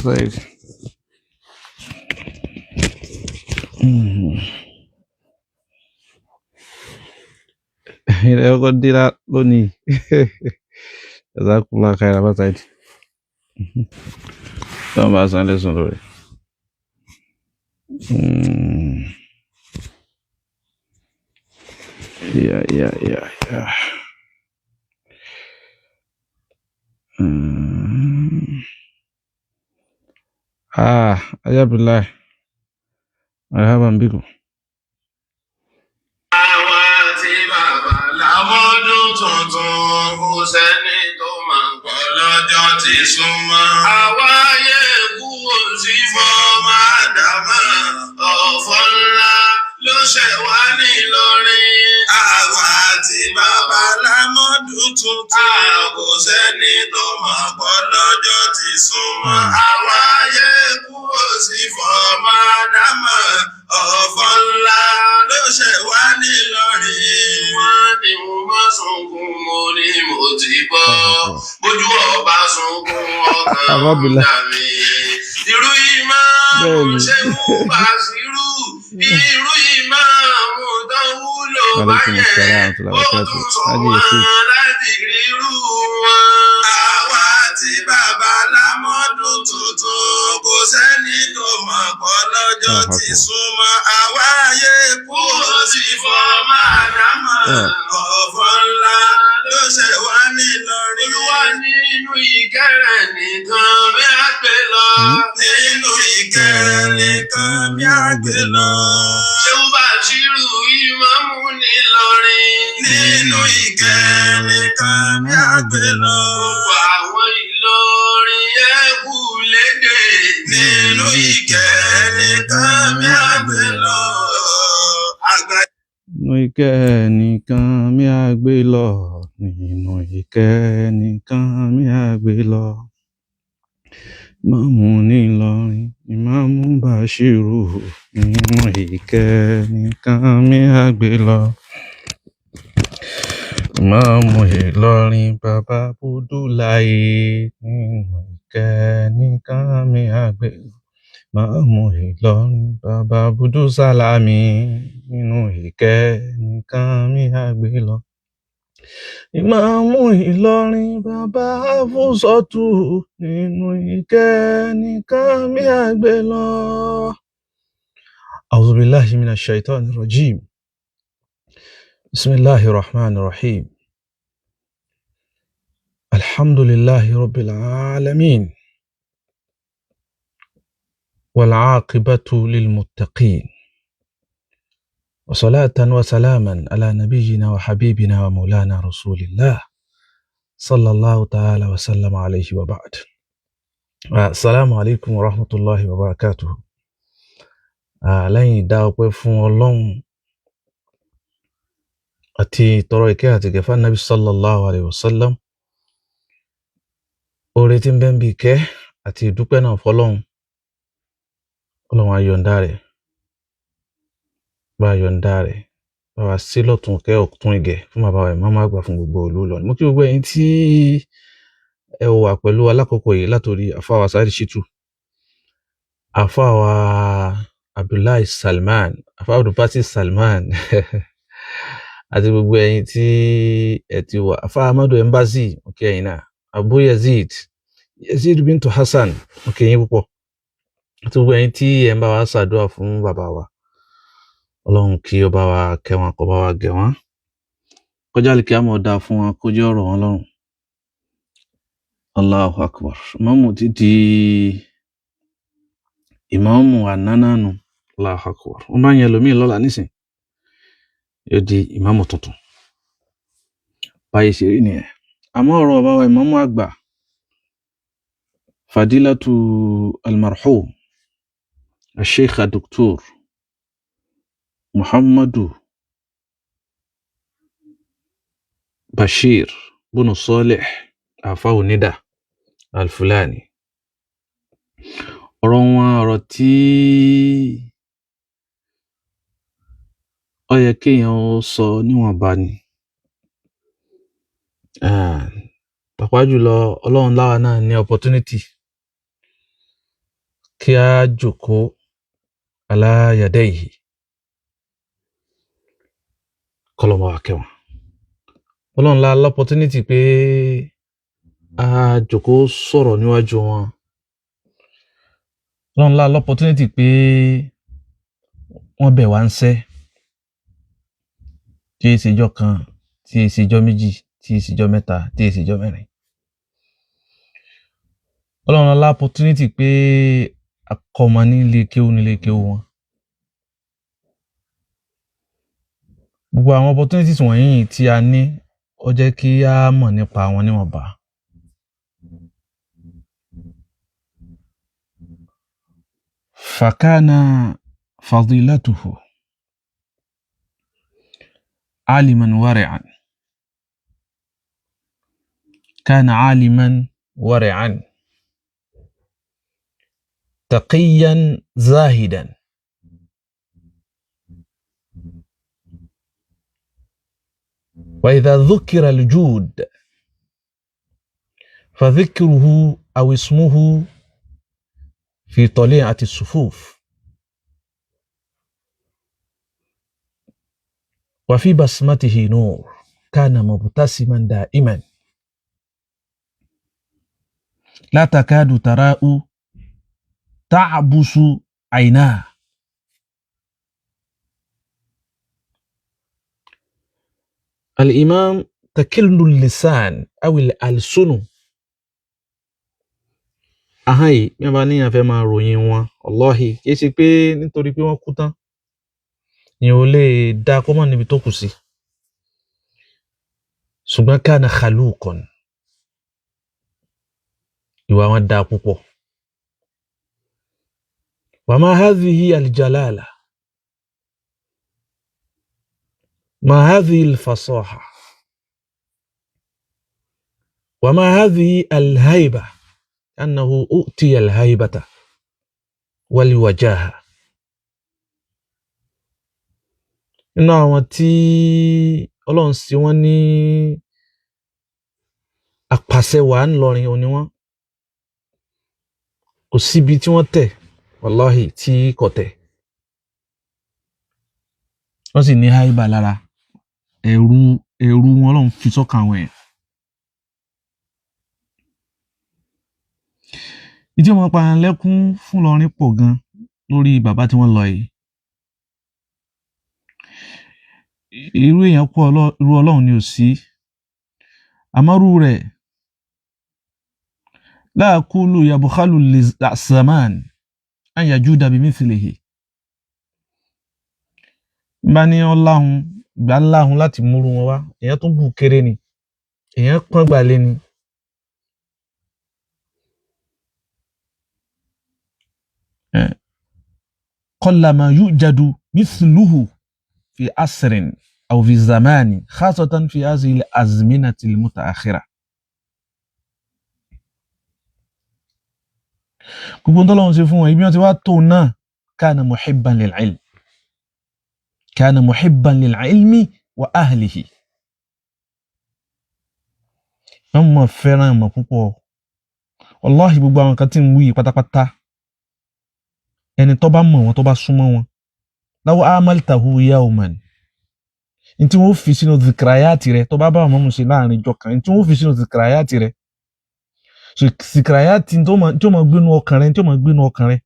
Said. Ilẹ̀ ọkọ̀ dira lónìí. Jazakumullah khair, Abba Said. Tọ́wọ́n bá san lẹ́sùn lórí. Yeah. Ah, Ayabullah. Marhaban bikum. Àwa tí bàbá lámọ́dún tuntun kò sẹ́ni tó máa ń pọ̀ lọ́jọ́ tí súnmọ́. Àwa yẹ kú òsì fọ́ máa dàmọ́ ọ̀fọ̀ ńlá ló ṣẹ̀ wá nílọrin. Àwa tí bàbá lámọ́dún tuntun kò sẹ́ni tó máa pọ̀ lọ́jọ́ tí súnmọ́. Àwa yẹ kú òsì fọ́ máa dàmọ́ ọ̀fọ̀ ńlá ló ṣẹ̀ wá nílọrin. Wọ́n ní mo máa sunkún, mo ní mo ti gbọ́. Bójú ọba sunkún ọkàn ń Alhamdulillah. dà mí. Irú ìmáàmù Bẹ́ẹ̀ni. ṣe mú Bàṣírù. Irú ìmáàmù tán wúlò Alaikum báyẹn. assalam wa rahmatullahi Ó wa barakatuh. tún sọ Haji wọ́n Yusuf. láti rírú wọn. Àwa tí bàbá lámọ́dún tuntun kò sẹ́ni tó mọ̀ pọ̀ lọ́jọ́ Allahu tí Akbar. súnmọ́. Àwa ayé kú ó sì fọ́ máa dámọ̀. Yeah. Ọ̀fọ̀ ńlá ló ṣẹ̀ wá nílọrin. Olúwa nínú ìkẹrẹ nìkan bí a gbé lọ. Nínú ìkẹrẹ nìkan bí a gbé lọ. Ṣéun Bàṣírù ìmáàmù nílọrin. Nínú ìkẹrẹ nìkan bí a gbé lọ. Gbogbo àwọn Ìlọrin ẹ kú lédè. Nínú ìkẹrẹ nìkan bí a gbé lọ. Àgbà Nínú ìkẹ́ nìkan mi á gbé lọ. Nínú ìkẹ́ nìkan mi á gbé lọ. Ìmáàmù nílọrin, Ìmáàmù Bàṣírù. Nínú ìkẹ́ nìkan mi á gbé lọ. Ìmáàmù Ìlọrin, Bàbá Búdúláì. Nínú ìkẹ́ nìkan mi á gbé lọ. Ìmáàmù Ìlọrin, Bàbá Búdú Sálámì. Nínú ìkẹ́ nìkan mi á gbé lọ. Ìmáàmù Ìlọrin, Bàbá Fúsọ̀tù. Nínú ìkẹ́ nìkan mi á gbé lọ. أعوذ بالله من الشيطان الرجيم. بسم الله الرحمن الرحيم. الحمد لله رب العالمين والعاقبة للمتقين وصلاة وسلاما على نبينا وحبيبنا ومولانا رسول الله صلى الله تعالى وسلم عليه وبعد. السلام عليكم ورحمة الله وبركاته. Lẹ́yìn ìdá ọpẹ́ fún Ọlọ́run àti ìtọrọ ìkẹ́ àti ìgẹ̀ fún Ànábì sallallahu alayhi wa sallam. Oore tí ń bẹ níbi ìkẹ́ àti ìdúpẹ́ náà fọlọ́run. Ọlọ́run á yọ̀ǹda rẹ̀, bá yọ̀ǹda rẹ̀, bá wa sí lọ́tún kẹ́ ọ̀tún ìgẹ̀ fún bàbá wa ìmáàmù àgbà fún gbogbo ìlú Ìlọrin. Mo kí gbogbo ẹ̀yin tí ẹ wà pẹ̀lú alákòókò yìí látòrí àfáwà Saheed Shittu, àfáwà Abdullahi Salman, àfáwà Abdulbasir Salman àti gbogbo ẹ̀yin tí ẹ ti wà, àfáà Amadu Embassy, mo kí ẹ̀yin náà, Abu Yazid, Yazid bintu Hassan, mo kí yín púpọ̀, àti gbogbo ẹ̀yin tí ẹ ń bá wa ṣàdúrà fún bàbá wa. Ọlọ́run kí ó bá wa kẹ́ wọn, kó bá wa gẹ̀ wọ́n, kọjá lè kí á mọ̀ dáa fún wọn, kó jẹ́ ọ̀rọ̀ wọn lọ́rùn. Allahu Akbar. Ìmáàmù ti di ìmáàmù ànánánu. Allahu Akbar. Wọ́n bá ń yẹn lómi lọ́la nísìn, yóò di ìmáàmù tuntun. Báyìí ṣe rí nìyẹn. Àmọ́ ọ̀rọ̀ bàbá wa ìmáàmù àgbà Fadilatu Almarhum Sheikh Doctor Muhammadu Bashir bunu Saleh Afa Onida Alfulani. Ọ̀rọ̀ wọn ọ̀rọ̀ tí ó yẹ kéèyàn ó sọ níwọ̀nba ni. Pàápàá jùlọ Ọlọ́run láwa náà ní opportunity kí a jókòó ala yadayhi kọ́lọ́mọ wa kẹwọn. Ọlọ́run la l'opportunity pé a jókòó sọ̀rọ̀ níwájú wọn. Ọlọ́run la l'opportunity pé wọ́n bẹ̀ wá ń sẹ́ tí í ṣèjọ́ kan, tí í ṣèjọ́ méjì, tí í ṣèjọ́ mẹ́ta, tí í ṣèjọ́ mẹ́rin. Ọlọ́run la opportunity pé akọ́mọ nílé kéwú nílé kéwú wọn. Gbogbo àwọn opportunities wọ̀nyí tí a ní ó jẹ́ kí a mọ̀ nípa wọn níwọ̀nba. Fakana fadilatuhu aliman wari'an. Kana aliman wari'an. Taqiyan zahidan. وإذا ذكر الجود فذكره أو اسمه في طليعة الصفوف وفي بسمته نور كان مبتسما دائما لا تكاد تراه تعبس عيناه. الإمام تكل اللسان أو الألسن. Ahọ́n yìí bí wọ́n bá níyàn fẹ́ máa ròyìn wọn, wallahi kìí ṣe pé nítorí pé wọ́n kú tán ìyẹn ò lè dá kó mọ̀ níbi tó kù sí. Ṣùgbọ́n kana khaluqan, ìwà wọn dáa púpọ̀. Wa ma hadhihi al-jalala ma hadhihi al-fasaha wa ma hadhihi al-hayba annahu utiya al-haybata wal-wajaha. Nínú àwọn tí Ọlọ́run sí wọn ní àpàṣẹ wà ńlọrin òní wọn, kò síbi tí wọ́n tẹ̀ wàláhì tí kò tẹ̀. Wọ́n sì ní háìbà lára, ẹ̀rù ẹ̀rù wọn Ọlọ́run fi sọ́kàn àwọn èèyàn. Ìdí ọmọ panilẹ́kún fún Ìlọrin pọ̀ gan lórí bàbá tí wọ́n lọ yìí. Irú èèyàn pọ̀, irú Ọlọ́run ni ò sí. Àmọ́rú rẹ̀ láàkúlù yabukhalu zaman an yajuda bimithlihi. Bá ní ọ́ láhun, ìgbà láhun láti múrú wọn wá, èèyàn tún bù kéré ni, èèyàn pọ́n gbà lé ni. Qallama yujadu mithluhu fi asrin aw fi zamani khasatan fi hadhihi al-azminati al-mutaakhira. Gbogbo tọ́lọ́run ṣe fún wọn, ibi wọn ti wá tó náà, kana muhibban lil ilm, kana muhibban lil ilmi wa ahlihi. Wọ́n mọ̀ fẹ́ràn ìmọ̀ púpọ̀. Wallahi gbogbo àwọn kan tí ń wí pátápátá, ẹni tó bá mọ̀ wọn, tó bá súnmọ́ wọn, law amaltahu yawman, ní tí wọ́n fi sínú zikrayati rẹ, tó bá bá wọn mọ̀ sí láàrin ìjọ kan, ní tí wọ́n fi sínú zikrayati rẹ, so zikrayati tí ó máa gbénu ọkàn rẹ, tí ó máa gbénu ọkàn rẹ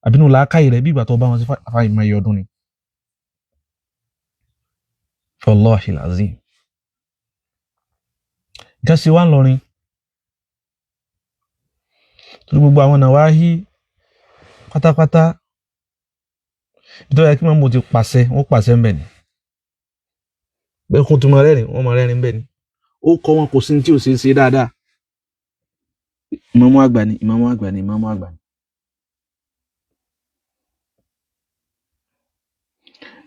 àbínú làákàyè rẹ bí ìgbà tó bá wọn sí fáìmọ̀ ẹyọ ọdún ni. Wallahi alazim. Nǹkan ṣe wá ń lọrin torí gbogbo àwọn nàwáhí pátápátá nítorí kí mọ́mú ti pàṣẹ, wọ́n pàṣẹ ń bẹ̀ ni. Bẹ́ẹ̀ kún tó máa rẹ́rìn, wọ́n máa rẹ́rìn ń bẹ̀ ni. Ó kọ́ wọn kò sí ní tí ò ṣe é ṣe dáadáa. Ìmáàmù àgbà ni, ìmáàmù àgbà ni, ìmáàmù àgbà ni.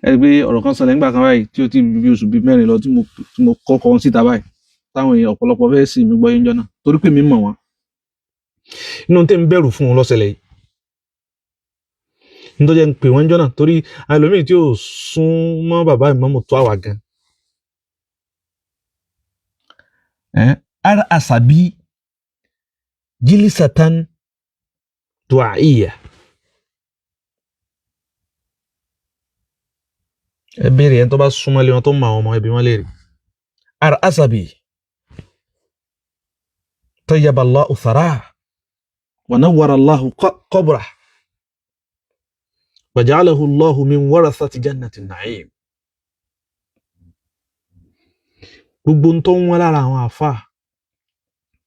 Ẹ rí i pé ọ̀rọ̀ kan ṣẹlẹ̀ nígbà kan báyìí tí ó ti bí oṣù bíi mẹ́rin lọ tí mo kọ́kọ́ wọn síta báyìí táwọn èèyàn ọ̀pọ̀lọpọ̀ fẹ́ sì mí gbọ́ yín jọ náà torí pé mi mọ̀ wọ́n. Inú tẹ́ ń bẹ̀rù fún wọn lọ́sẹ̀lẹ̀ yìí. Nítorí jẹ́ ń pè wọ́n jọ náà torí ẹlòmíì tí ò sún mọ́ bàbá ìmáàmù tó àwà gan. Ara asabi jilisatan duaiya. Ẹ béèrè ẹni tó bá súnmọ́lé wọn tó mọ àwọn ọmọ ẹbí wọn léèrè. Ara asabi tayyaba Allahu thara wa nawwara Allahu qabra wa ja'alahu Allahu min warathati jannati na'im. Gbogbo ń tó ń wọ́n lára àwọn àfáà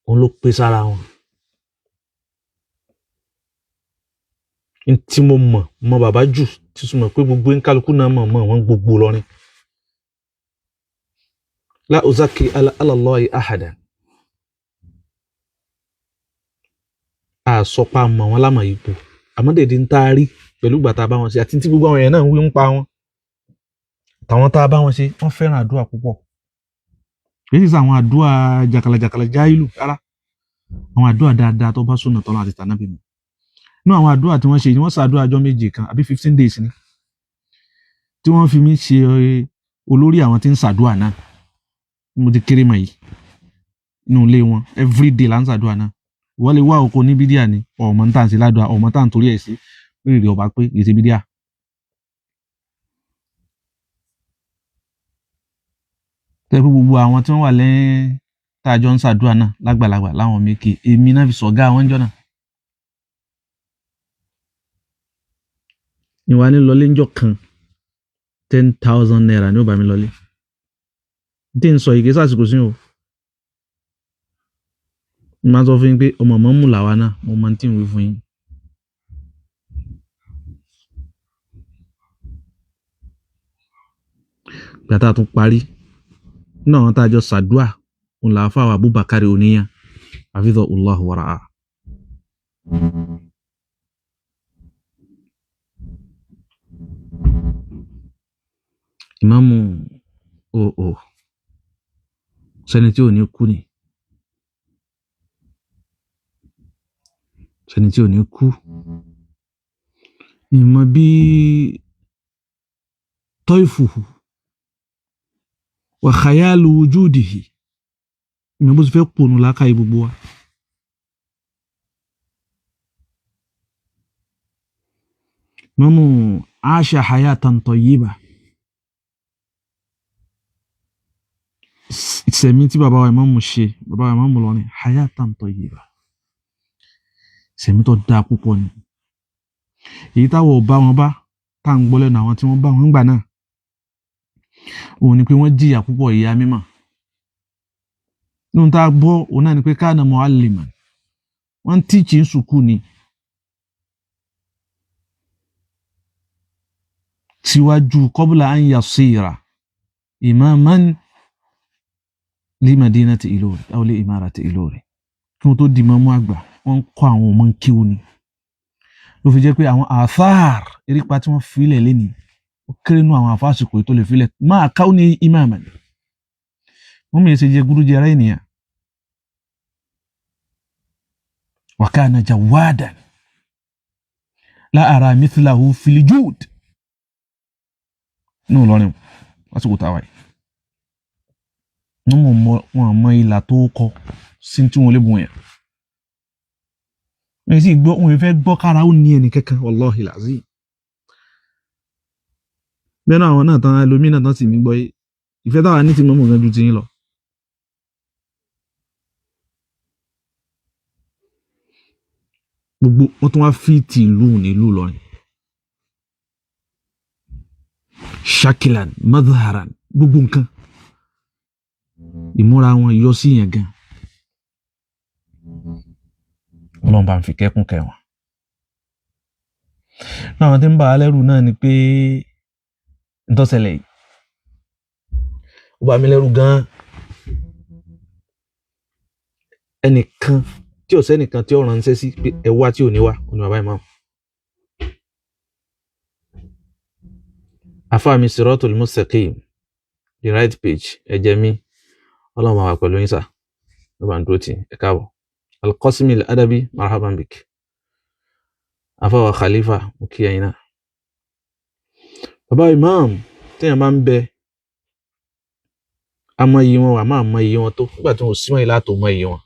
òun ló pé sára wọn. N tí mo mọ̀ mọ bàbá jù tí mo mọ̀ pé gbogbo nkálukú náà mọ̀ mọ̀ wọ́n gbogbo lọ́rin. La uzaki ala Allahi ahada. Àsọpá mọ̀ wọn lámọ̀ ipò àmọ́ dèdè ń tá a rí pẹ̀lú ìgbà tá a bá wọn ṣe àti tí gbogbo àwọn èèyàn náà ń wí ń pa wọn. Tàwọn tá a bá wọn ṣe wọ́n fẹ́ràn àdúrà púpọ̀. Kì í sì àwọn àdúrà jàkàlàjàkàlà jáìlù rárá. Àwọn àdúrà dáadáa tó bá súnà tọ́lá àti tànábì mu. Inú àwọn àdúrà tí wọ́n ṣe ni wọ́n ṣàdúrà ọjọ́ méje kan àbí 15 days ni tí wọ́n fi mí ṣe olórí àwọn tí ń ṣàdúrà náà. Mo ti kéré mọ̀ yìí inú ilé wọn everyday là ń ṣàdúrà náà. Wọ́n lè wá oko ní bídíà ni ọmọ tá à ń ṣe ládùá ọmọ tá à ń torí ẹ̀ sí lórí rẹ̀ ọba pé kì í ṣe bídíà. Tẹ́ pé gbogbo àwọn tí wọ́n wà lẹ́yìn tá a jọ ń ṣàdúrà náà lágbàlagbà láwọn méke èmi náà fi sọ̀gá àwọn jọ náà. Ìwà ní lọlé ńjọ́ kan 10,000 naira ní ó bá mi lọlé. Tí n sọ yìí kì í sàsìkò sí o. Mo máa sọ fún yín pé ọmọ mọ́ mú làwa náà mo máa tí ń wí fún yín. Ìgbà tá a tún parí nínú àwọn tá a jọ ṣàdúà òun là á fáwọn Abubakar Oníyàn hafidhahullahu wa ra'ah. Ìmáàmù òò sẹ́ni tí ò ní kú ni sẹ́ni tí ò ní kú. Ìmọ̀ bí tọ́ìfùhù wa khayalu wujudihi ìmọ̀ bó ti fẹ́ pònú làákàyè gbogbo wa. Ìmáàmù aasha hayatan tayyiba. Ìsẹ̀mí tí bàbá wa ìmáàmù ṣe bàbá wa ìmáàmù lọ ní hayatan tayyiba. Ìsẹ̀mí tó dáa púpọ̀ ni. Èyí táwọn ò bá wọn bá tá à ń gbọ́ lẹ́nu àwọn tí wọ́n bá wọn gbà náà òun ni pé wọ́n jìyà púpọ̀ ìyà mímọ̀. Nínú tá a gbọ́ òun náà ni pé kana mualliman wọ́n ń tíìchì ń sùkúù ni. Síwájú qabla an yasira imaman li madinati Ilorin aw li imarati Ilorin kí wọ́n tó di mọ́mú àgbà wọ́n ń kọ́ àwọn ọmọ kíw ni. Ló fi jẹ́ pé àwọn àthaar erípa tí wọ́n filẹ̀ lẹ́ni ó kéré nú àwọn àfáàsìkò tó lè filẹ̀ máa káwọn ní imaman. Wọ́n mìíràn ṣe jẹ gúrú jẹ ara ènìyàn. Wa kana jawadan la ara mithlahu fil jud. Inú Ìlọrin lásìkò táwa yìí. Wọ́n mọ ìlà tó kọ sí tí wọ́n lè bùn yẹn. Wọ́n sì gbọ́ wọ́n fẹ́ gbọ́ kára ó ní ẹnì kankan wallahi lazim. Bẹ́ẹ̀ náà àwọn náà tán ẹlòmíì náà tán sì mí gbọ́ yé. Ìfẹ́ táwa ní ti mọ́mọ́ gan ju ti yín lọ. Gbogbo wọ́n tún wá fíìtì ìlú nílùú Ìlọrin. Shakilan, madharan, gbogbo nǹkan. Ìmúra wọn yọ sí yẹn gan. Ọlọ́run bá ń fi kẹ́kùn kẹwọn. Náà àwọn tí ń bà á lẹ́rù náà ni pé ntọ́sẹ̀lẹ̀ yìí. Ó bà mí lẹ́rù gan-an. Ẹnìkan tí ò sẹ́nìkan tí ó ránṣẹ́ sí pé ẹ wá tí ò ní wá, òní bàbá ìmáàmù. Àfáà mi Siratul Mustaqim, the right page, ẹ̀jẹ̀ mi, Ọlọ́run máa wà pẹ̀lú yín sà, ló bá ń dúró tì, ẹ káàbọ̀. Al-Qasimi Al-Adabi, marhaban bik. Àfáà wa Khalifa, mo kí ẹ̀yin náà. Bàbá ìmáàmù, téèyàn bá ń bẹ, A mọ iye wọn, àmọ́ àmọ́ iye wọn tó nígbà tí wọn ò sí wọn yìí látò mọ iye wọn.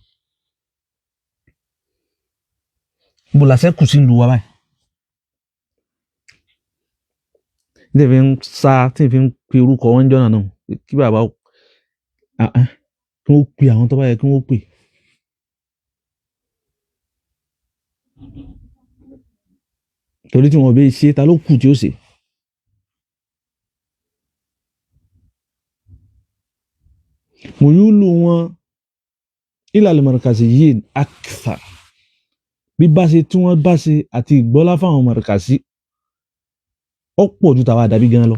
Bó la ṣẹ́kù sí ìlú wa báyìí? Tí fi ń sá, tí fi ń pe orúkọ wọn jọ́nà náà, kí bàbá kí wọ́n pe àwọn tó bá yẹ kí wọ́n pè. Torí tí wọn bẹ ṣe, ta ló kù tí ó ṣe? Mùyúlù wọn ila al-markaziyyin akthar. Bí bá ṣe tí wọ́n bá ṣe àti ìgbọ́lá fáwọn markazi ó pọ̀ ju tàwa àdàbí gan lọ.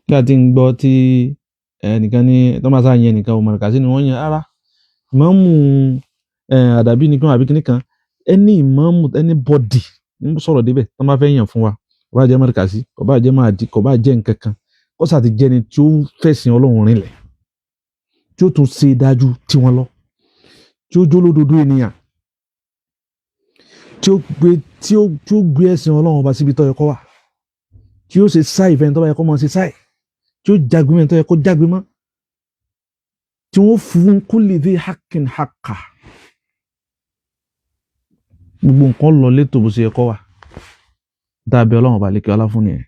Bí a ti ń gbọ́ tí ẹnìkan ní tọ́másá yẹn nìkan ò markazi ni wọ́n yan ara ìmáàmù àdàbí nìkan àbí kíní kan, ẹni ìmáàmù anybody ń sọ̀rọ̀ débẹ̀ tó máa fẹ́ yàn fún wa, kò bá jẹ́ markazi, kò bá jẹ́ mahadi, kò bá jẹ́ nǹkan kan, kó sà ti jẹ́ ni tí ó fẹ̀sìn Ọlọ́run rinlẹ̀, tí ó tún ṣe dájú tí wọ́n lọ, tí ó jólódodo ènìyàn, tí ó gbé ẹ̀sìn Ọlọ́run ọba síbi tó yẹ kó wà, tí ó ṣe sáì fẹ́ni tó bá yẹ kó máa ṣe sáì, tí ó jágbe mẹ́ni tó yẹ kó jágbe mọ́, tí wọ́n fún kulli dhi haqqin haqqa. Gbogbo nǹkan lọ létò bó ṣe yẹ kó wà. Dábẹ́ Ọlọ́run ọba lékè ọlá fún nìyẹn.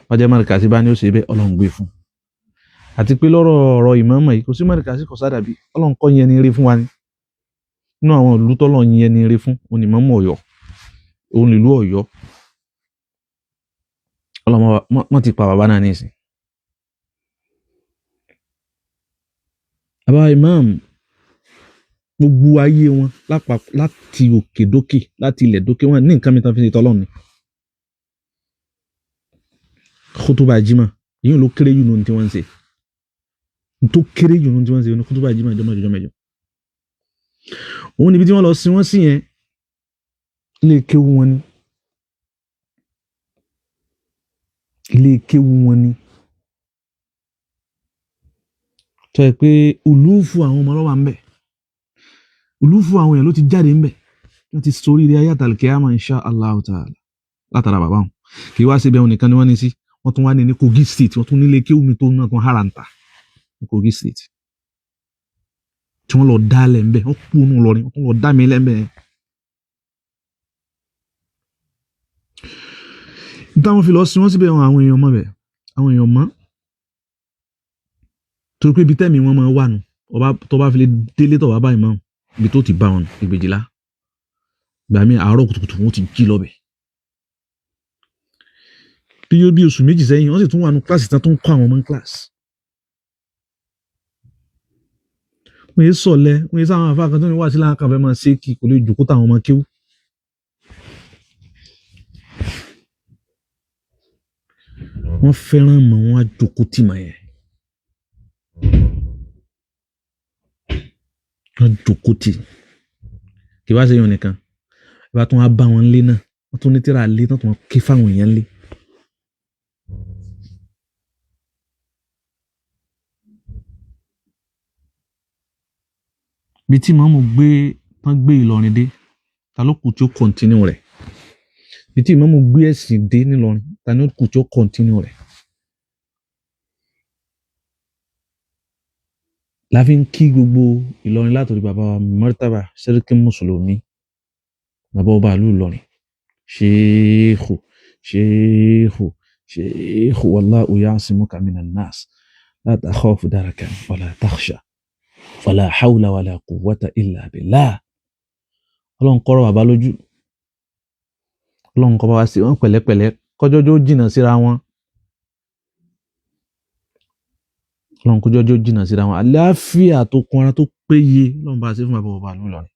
Wọ́n jẹ́ markazi bá ní ó ṣe bẹ́ẹ̀, Ọlọ́run gbé fún. Àti pé lọ́rọ̀ ọ̀rọ̀ ìmáàmù yìí, kò sí markazi kò sádàbí, Ọlọ́run kọ́ yẹn ní rí fún wa ni. Nínú àwọn ìlú tọ́lọ́run yẹn ní rí fún, òun ni ìmáàmù Ọ̀yọ́, òun nílùú Ọ̀yọ́. Ọlọ́run mọ́ ti pa bàbá náà nísìn. Bàbá ìmáàmù gbogbo ayé wọn láti òkè dókè, láti ilẹ̀ dókè, wọn ní nǹkan mìíràn fi ṣe tọ́lọ́run ni. Khutuba jimá yìí ló kéré jù nínú tí wọ́n ń ṣe. Tó kéré jù nínú tí wọ́n ń ṣe ní khutuba jimá jọmọ jọjọ mẹ́jọ. Òun níbi tí wọ́n lọ sin wọ́n sí yẹn, ilé kéwú wọn ni. Ilé kéwú wọn ni. Tó yẹ pé olúfu àwọn ọmọ lọ́wọ́ à ń bẹ̀. Olúfu àwọn èèyàn ló ti jáde ń bẹ̀. Wọ́n ti sórí ilé ayé àtàlùkẹ́ insha Allah ta'ala látara bàbá wọn. Kì í wá síbẹ̀ wọn nìkan ni wọ́n ní sí. Wọ́n tún wá ní Kogi State, wọ́n tún nílé kéwú mi tó náà tún hàràǹtà ní Kogi State. Tí wọ́n lọ dá lẹ̀ ń bẹ̀, wọ́n kú ònú lọrin, wọ́n tún lọ dá mi lẹ̀ ń bẹ̀. Táwọn fi lọ sí wọ́n síbẹ̀ àwọn èèyàn mọ̀ bẹ̀, àwọn èèyàn mọ̀. Torí pé ibi tẹ́mi wọn máa wà nù, tó bá fi lè délé tó bá báyìí mọ́, ibi tó ti bá wọn ìgbèjìlá. Ìgbà míì àárọ̀ kùtùkùtù wọn ti jí lọ bẹ̀. Bí yóò bí oṣù méjì sẹ́yìn, wọ́n sì tún wà nù kíláàsì tán tó ń kọ́ àwọn ọmọ ní kíláàsì. Wọ́n yé sọ̀lẹ̀, wọ́n yé sáwọn àfáà kan tó ní wá sí láǹkà fẹ́ máa ṣe kí kò lè jòkó táwọn ọmọ kéwú. Wọ́n fẹ́ràn mọ̀ wọ́n á jòkó tì mọ̀ yẹn. Wọ́n jòkó tì. Kì í wá ṣe yàn nìkan. Ìbá tún wá bá wọn lé náà. Wọ́n tún ní tíra lé tán tún ké fáwọn èèyàn lé. Bí tí ìmáàmù gbé tán gbé Ìlọrin dé, ta ló kù tí ó kọ̀ntínú rẹ̀? Bí tí ìmáàmù gbé ẹ̀sìn dé nílọrin, ta ló kù tí ó kọ̀ntínú rẹ̀? La fi ń kí gbogbo Ìlọrin látòrí bàbá wa Martaba Sẹ́ríkì Mùsùlùmí, bàbá ọba ìlú Ìlọrin, Ṣéèkù Ṣéèkù Ṣéèkù, wallahu ya'simuka minan nas, la takhafu darakan wala takhsha, wala hawla wala quwwata illa billah. Ọlọ́run kọ́rọ̀ bàbá lójú, Ọlọ́run kọ́ bá wa sí wọn pẹ̀lẹ́pẹ̀lẹ́, kọjọ́jọ́ jìnnà síra wọn. Ọlọ́run kọjọ́jọ́ jìnnà síra wọn. Àlàáfíà tó kún ara tó péye Ọlọ́run bá a ṣe fún bàbá ọba ìlú Ìlọrin.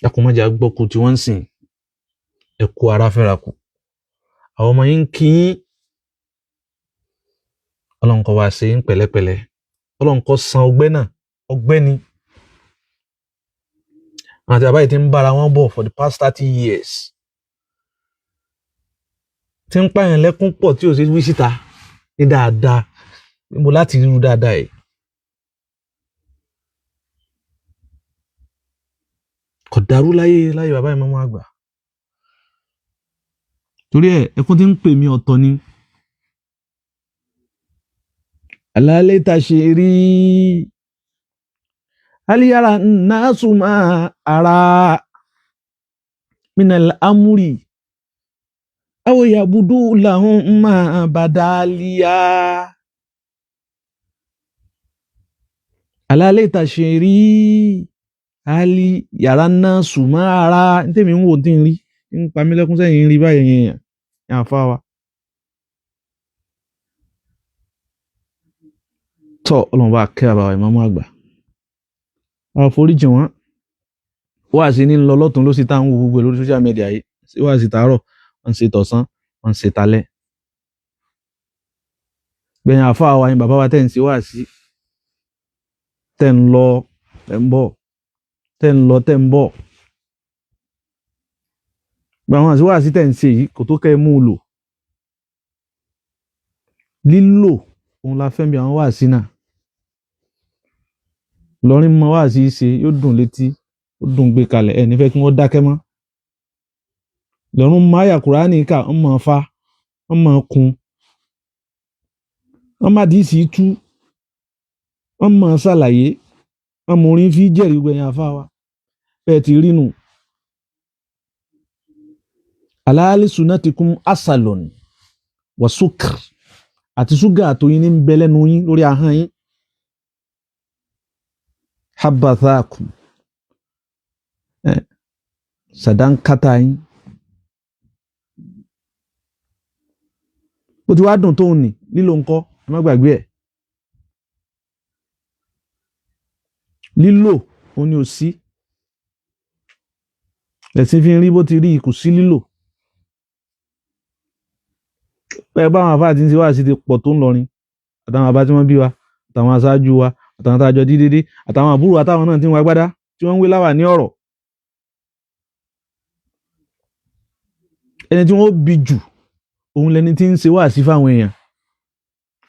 Ẹkùn mọ́jà gbọ́kú tí wọ́n ń sìn, ẹ̀kú ara fẹ́ra kù. Àwọn ọmọ yín ń kí yín. Ọlọ́run kọ́ wa ṣe ń pẹ̀lẹ́pẹ̀lẹ́. Ọlọ́run kọ́ san ọgbẹ́ náà, ọgbẹ́ ni. Àti àbáyé tí ń bára wọn bọ̀ for the past 30 years. Tí ń pààyàn lẹ́kún pọ̀ tí ò ṣe wí síta ní dáadáa. Níbo láti ríru dáadáa yìí? Kò dàrú láyé láyé bàbá ìmáàmù àgbà. Torí ẹ, ẹkún tí ń pè mí ọ̀tọ̀ ni. Alálẹ́ ta ṣe rí aliyara nasuma ara minal amuri awoyabudu lahun ma badaliya. Alálẹ́ ta ṣe rí aliyara nasuma ara ntẹ̀mí ń wò tí ń rí ń pa mí lẹ́kún sẹ́yìn ń rí báyìí yẹn yẹn àfa wa. Tọ́ Ọlọ́run bá kẹ́ àbàwà ìmáàmù àgbà, àforíjì wọn. Wáàsí ní lọ lọ́tún ló sì tá ń wo gbogbo ẹ̀ lórí social media yìí. Sí wáàsí tàárọ̀, wọ́n ń ṣe tọ̀sán, wọ́n ń ṣe talẹ́. Gbẹ̀yìn àfa wa yín bàbá wa tẹ̀ ń ṣe wáàsí, tẹ̀ ń lọ tẹ̀ ń bọ̀, tẹ̀ ń lọ tẹ̀ ń bọ̀. Gbogbo àwọn àti wáàsí tẹ̀ ń ṣe yìí kò tó kẹ́ ẹ mú un lò. Lílò òun la fẹ́ bí àwọn wáàsí náà. Ìlọrin mọ wáàsí ṣe, yóò dùn létí, ó dùn gbé kalẹ̀, ẹ̀ nífẹ̀ẹ́ kí wọ́n dákẹ́ mọ́. Ìlọrin mọ àyà Kùránì kà, ń mọ̀ fa, ń mọ̀ kun, wọ́n má dì í sí tú, wọ́n mọ̀ ṣàlàyé, wọ́n mọ orin fi jẹ́rìí gbẹ̀yìn àfa wa. Bẹ́ẹ̀ ti rí nù. Alaali sunatikum asalon wa sukr, àti ṣúgà àtòyìn ní ń bẹ lẹ́nu yín lórí ahọ́n yín. Habathakum, sàdánkátà yín. Bó ti wá dùn tóun ní lílo ńkọ́, ẹ má gbàgbé ẹ̀. Lílò òun ni ò sí. Ẹ̀sìn fi ń rí bó ti rí, kò sí lílò. Ẹ bá àwọn àfáà tí ń ṣe wá sí ti pọ̀ tó ń lọrin, àtàwọn àbá tí wọ́n bí wa, àtàwọn aṣáájú wa, àtàwọn tá a jọ dí dédé, àtàwọn àbúrò àtàwọn náà tí ń wá gbádá, tí wọ́n ń wé láwà ní ọ̀rọ̀. Ẹni tí wọ́n bí jù òun lẹni tí ń ṣe wá sí fáwọn èèyàn.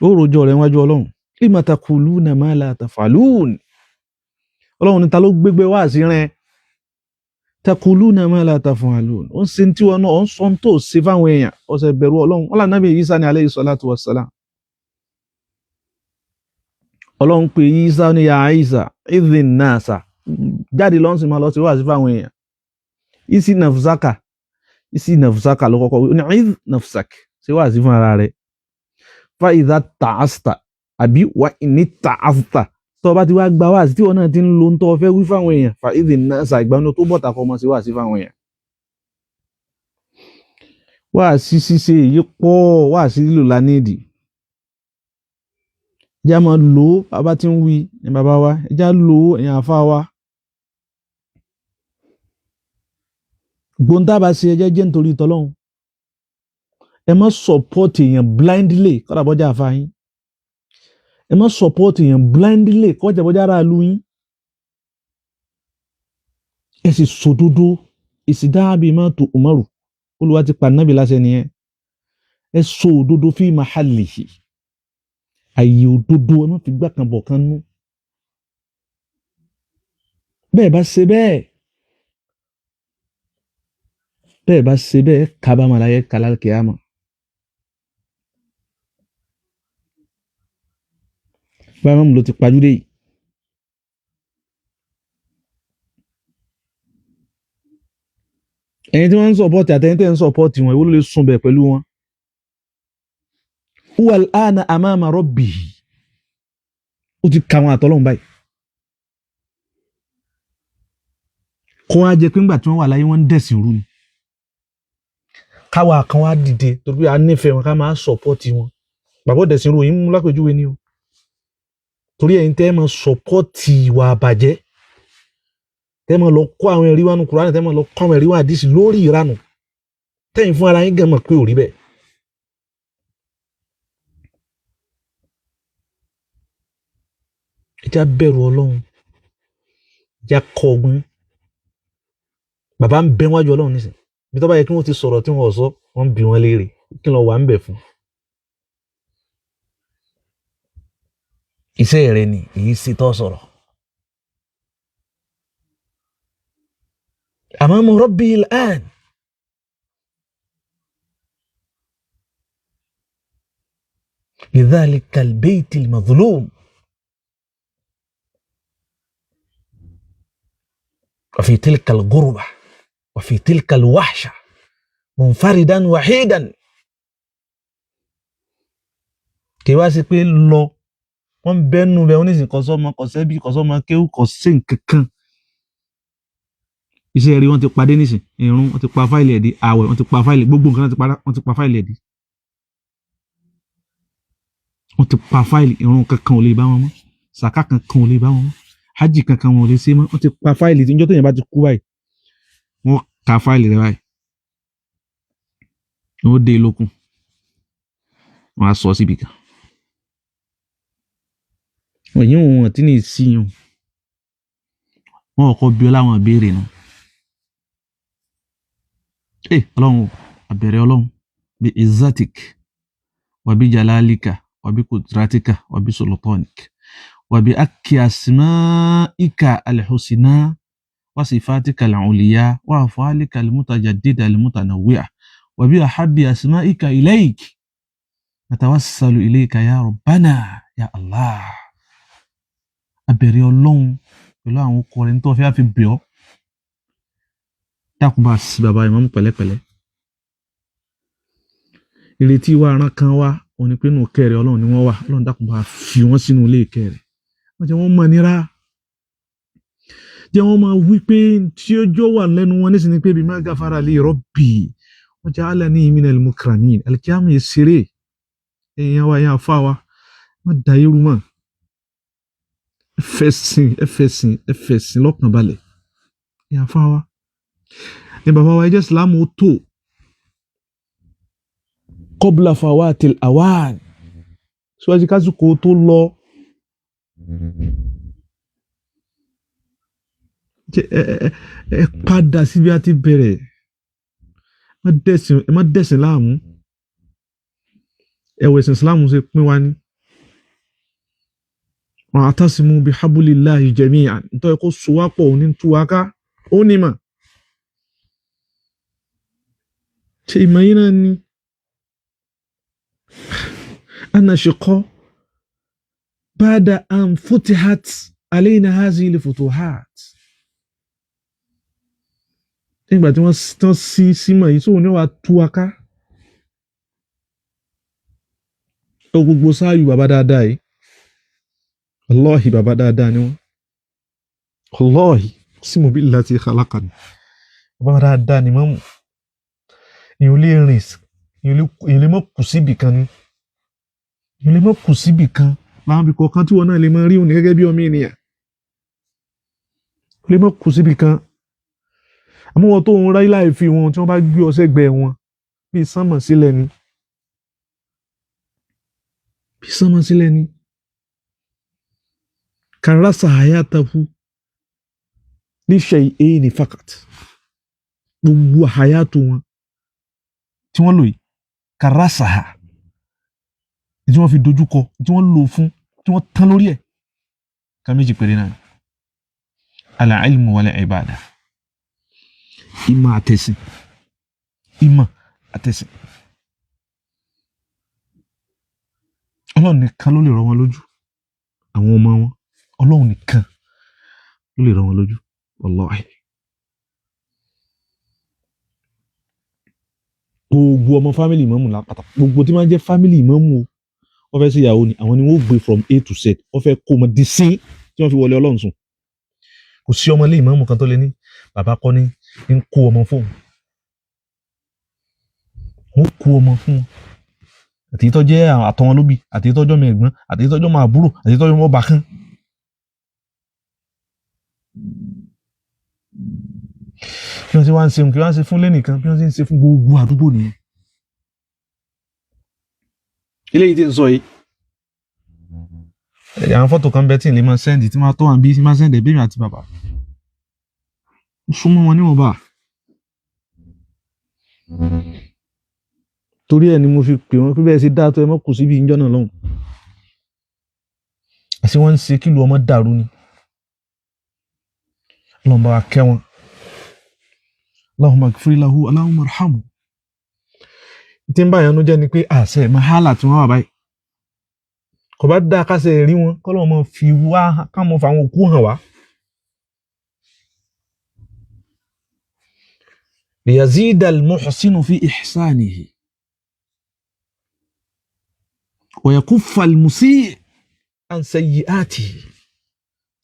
Ó rojọ́ rẹ̀ wájú Ọlọ́run. Lima taquluna ma la taf'alun. Ọlọ́run ní ta ló gbégbé wá sí rẹ̀. Taquluna ma la taf'alun. Ó ń ṣe tí wọn náà, ó ń sọ tó ṣe fáwọn èèyàn. Ó ṣe bẹ̀rù Ọlọ́run. Wọ́n là nábì Ìsá ní alayhi salatu wassalam. Ọlọ́run pé Ìsá ní ya Ìsá, idhin nasa. Jáde lọ́nsìn máa lọ sí wá sí fáwọn èèyàn. Isi nafsaka. Isi nafsaka ló kọ́kọ́ wí. Ó ní idh nafsak. Ṣe wá sí fún ara rẹ̀. Fa idha ta'asta. Àbí wa inni ta'asta. Tó bá ti wá gba wá sí tí wọn náà ti ń lo ń tó fẹ́ wí fáwọn èèyàn. Fa idhin nasa, ìgbà tó bọ̀ tàkọ́ ọmọ sí wá sí fáwọn èèyàn. Wá sí ṣíṣe èyí pọ̀, wá sí lílò la nídìí. Ẹjá máa lò ó, bàbá tí ń wí ní bàbá wa. Ẹjá lò ó, ẹ̀yin àfa wa. Gbóńtà bá ṣe ẹjẹ́ jẹ́ nítorí tọ́lọ́hún. Ẹ má support èèyàn blindly kọ́dà bọ́jà àfa yín. Ẹ má support èèyàn blindly kọ́jà bọ́jà ara lu yín. Ẹ sì sòdodo, ìsìdáàbí má tó Umaru. Olúwa ti pa nábì láṣẹ nìyẹn. Ẹ sọ òdodo fi mahalihi. Àyè òdodo ẹ má fi gbá kan bọ̀ kan nú. Bẹ́ẹ̀ bá ṣe bẹ́ẹ̀, bẹ́ẹ̀ bá ṣe bẹ́ẹ̀, kábàámọ̀ láyé kálá kíámà. Báyọ̀ mọ́mú ló ti pajúdé yìí. Ẹ̀yin tí wọ́n ń sọ̀pọ̀tì àtẹ̀yin tẹ́ ń sọ̀pọ̀tì wọn, èwo ló lè sùn bẹ̀ pẹ̀lú wọn? Huwa al-ana amama rabbihi. Ó ti ka wọn àtọ́lọ́hún báyìí. Kó wá jẹ pé ńgbà tí wọ́n wà láyé wọ́n ń dẹ̀sìn rú ni. Káwa kan wá dìde torí pé a nífẹ̀ẹ́ wọn ká máa sọ̀pọ̀tì wọn. Bàbá dẹ̀sìn rú yìí ń mú lápèjúwe ni o. Torí ẹ̀yin tẹ́ ẹ máa sọ̀pọ̀tì ìwà àbàjẹ́, tẹ́ ẹ máa lọ kó àwọn ẹ̀rí wa nu Kùránì, tẹ́ ẹ máa lọ kó àwọn ẹ̀rí wa àdìsí lórí ìranù, tẹ́yìn fún ara yín gan mọ̀ pé ò rí bẹ́ẹ̀. Ẹ já bẹ̀rù Ọlọ́run, ẹ já kọ́ ọgbọ́n. Bàbá ń bẹ wájú Ọlọ́run nísìnyí. Bí tó bá yẹ kí wọ́n ti sọ̀rọ̀ tí wọ́n ò sọ, wọ́n ń bi wọ́n léèrè. Kí ló wà ń bẹ̀ fún? Iṣẹ́ rẹ ni èyí sì tọ́ sọ̀rọ̀. Amama rabbi al-an. Lidhalika albayt almadhlum. وفي تلك الغربة وفي تلك الوحشة منفردا وحيدا. Kì í wá sí pé lọ wọ́n ń bẹ́nu bẹ́ẹ̀ oníṣìí kò sọ́mọ, kò sẹ́bí, kò sọ́mọ kéwú, kò sí nǹkan kan. Iṣẹ́ rí wọ́n ti padé nísìn, irun wọ́n ti pa fáìlì ẹ̀ dí, ààwẹ̀ wọ́n ti pa fáìlì, gbogbo nǹkan wọ́n ti pa fáìlì ẹ̀ dí. Wọ́n ti pa fáìlì, irun kankan ò lè bá wọn mọ́, sàká kankan ò lè bá wọn mọ́, hajj kankan wọn ò lè ṣe mọ́. Wọ́n ti pa fáìlì tí njọ́ téèyàn bá ti kú báyìí, wọ́n ka fáìlì rẹ̀ báyìí, wọ́n dé lókun, wọ́n á sọ síbi kan. Wọ́n yín wọn tí ní ìsíyàn, wọ́n kọ́ bí ọ láwọn ìbéèrè náà. Ẹ Ọlọ́run, àbẹ̀rẹ̀ Ọlọ́run bí izzatik wà bí jalalika wà bí kudratika wà bí sultanik wà bí akki asmaika alhusna wa sifatika aluliya wa afalika almutajaddida almutanawwi'a wa bí ahabbi asmaika ilayk natawassalu ilayka ya rabbana ya Allah. Àbẹ̀rẹ̀ Ọlọ́run pẹ̀lú àwọn ọkọ rẹ̀ nítorí wọ́n fi bẹ̀ ọ́. Dákun bá sí bàbá ìmáàmù pẹ̀lẹ́pẹ̀lẹ́. Ìrètí wa aràn kan wá òun ni pé inú kẹrẹ Ọlọ́run ni wọ́n wà. Ọlọ́run dákun bá fi wọ́n sínú ilé kẹrẹ. Wọ́n jẹ́ wọ́n mọ̀ nira. Jẹ́ wọ́n máa wí pé tí ó jọ wà lẹ́nu wọn nísìnyí pé bima gafara li rabbi wa ja'alani minal mukramin. Alikiamu yìí ṣeré. Èèyàn wa, èèyàn afá wa, má da irú mọ́. Ẹ fẹ̀sìn, ẹ fẹ̀sìn, ẹ fẹ̀sìn lọ́kàn balẹ̀. Èèyàn afá wa. Ní bàbá wa ẹjẹ́ ìsìlámù tó qabla fawatil awan, síwájú kásìkò tó lọ. Ẹ padà síbi a ti bẹ̀rẹ̀. Ẹ má dẹ̀sìn láàmú. Ẹ̀wọ̀ ẹ̀sìn ìsìlámù ṣe pín wa ní. Wa'tasimu bihablillahi jami'an. Nítorí kó so wá pọ̀, òní tú wa ká, ó ní mà. Ṣe ìmọ̀ yín náà ni ana shiqa ba'da an futihat alayna hazihi al-futuhat. Nígbà tí wọ́n tán sí símọ̀ yìí, sóun ní wàá tú wa ká. Ó gbogbo sáàyù bàbá dáadáa yìí. Wallahi bàbá dáadáa ni wọ́n. Wallahi uqsimu billati khalaqani. Bàbá dáadáa ni mọ́mù. Èèyàn lè rìn, èèyàn lè mọ́ kù síbì kan ni. Èèyàn lè mọ́ kù síbì kan. Láwọn ibì kọ̀ọ̀kan tí wọn náà lè máa rí òní gẹ́gẹ́ bí ọmọ ènìyàn. Ó lè mọ́ kù síbì kan. Àmọ́ wọn tó ń ráyé láì fi wọn tí wọ́n bá gbé ọ sẹ́gbẹ̀ẹ́ wọn bí sánmọ̀ sílẹ̀ ni. Bí sánmọ̀ sílẹ̀ ni. Karasa hayatahu li shay'aini faqat. Gbogbo hayatu wọn tí wọ́n lò yìí, karasaha, tí wọ́n fi dojúkọ, tí wọ́n lò fún, tí wọ́n tán lórí ẹ̀. Ká méjì péré náà. Al-ilmu wal-ibada. Ìmọ̀ àtẹ̀sìn. Ìmọ̀ àtẹ̀sìn. Ọlọ́run nìkan ló lè rọ wọn lójú. Àwọn ọmọ wọn. Ọlọ́run nìkan ló lè rọ wọn lójú. Wallahi. Gbogbo ọmọ fámìlì ìmáàmù lápáta. Gbogbo tí máa ń jẹ́ fámìlì ìmáàmù o. Wọ́n fẹ́ sí ìyàwó ni, àwọn ni wọ́n gbé from A to Z. Wọ́n fẹ́ kó ọmọ di sí tí wọ́n fi wọlé Ọlọ́run sùn. Kò sí ọmọ ilé ìmáàmù kan tó lé ní bàbá kọ́ ní ń kó ọmọ fóun. Wọ́n kó ọmọ fún wọn. Àti tó jẹ́ àtọ̀ wọn lóbi, àti tó jẹ́ ọmọ ẹ̀gbọ́n, àti tó jẹ́ ọmọ àbúrò, àti tó jẹ́ ọmọ ọbàkan. Bí wọ́n ṣe wá ń ṣe, kí wọ́n ṣe fún lẹ́nìkan, bí wọ́n ṣe ń ṣe fún gbogbo àdúgbò nìyẹn. Eléyìí tí ń sọ yìí. Àwọn fọ́tò kan bẹ tí n lè máa sẹ́ndì tí máa tó wà bí tí máa sẹ́ndì ẹbí mi àti bàbá. Ó súnmọ́ wọn níwọ̀nba. Torí ẹ ni mo fi pè wọ́n pé bẹ́ẹ̀ ṣe dáa tó ẹ mọ́ kù síbi ìjọ náà lọ́hùn. Àṣé wọ́n ń ṣe kílù ọmọ dàrú ni. Ọlọ́run bá wa kẹ́ wọn. Allahumma ighfir lahu, Allahumma arhamhu. Tí ń bá ìyanu jẹ́ ni pé àṣẹ mahala tí wọ́n wà báyìí. Kò bá dáa ká ṣe rí wọn kọ́lọ́ mọ fi wá ká mọ fáwọn òkú hàn wá. Liyazida al-muhsinu fi ihsanihi wa yakuffa al-musii an sayyi'atihi.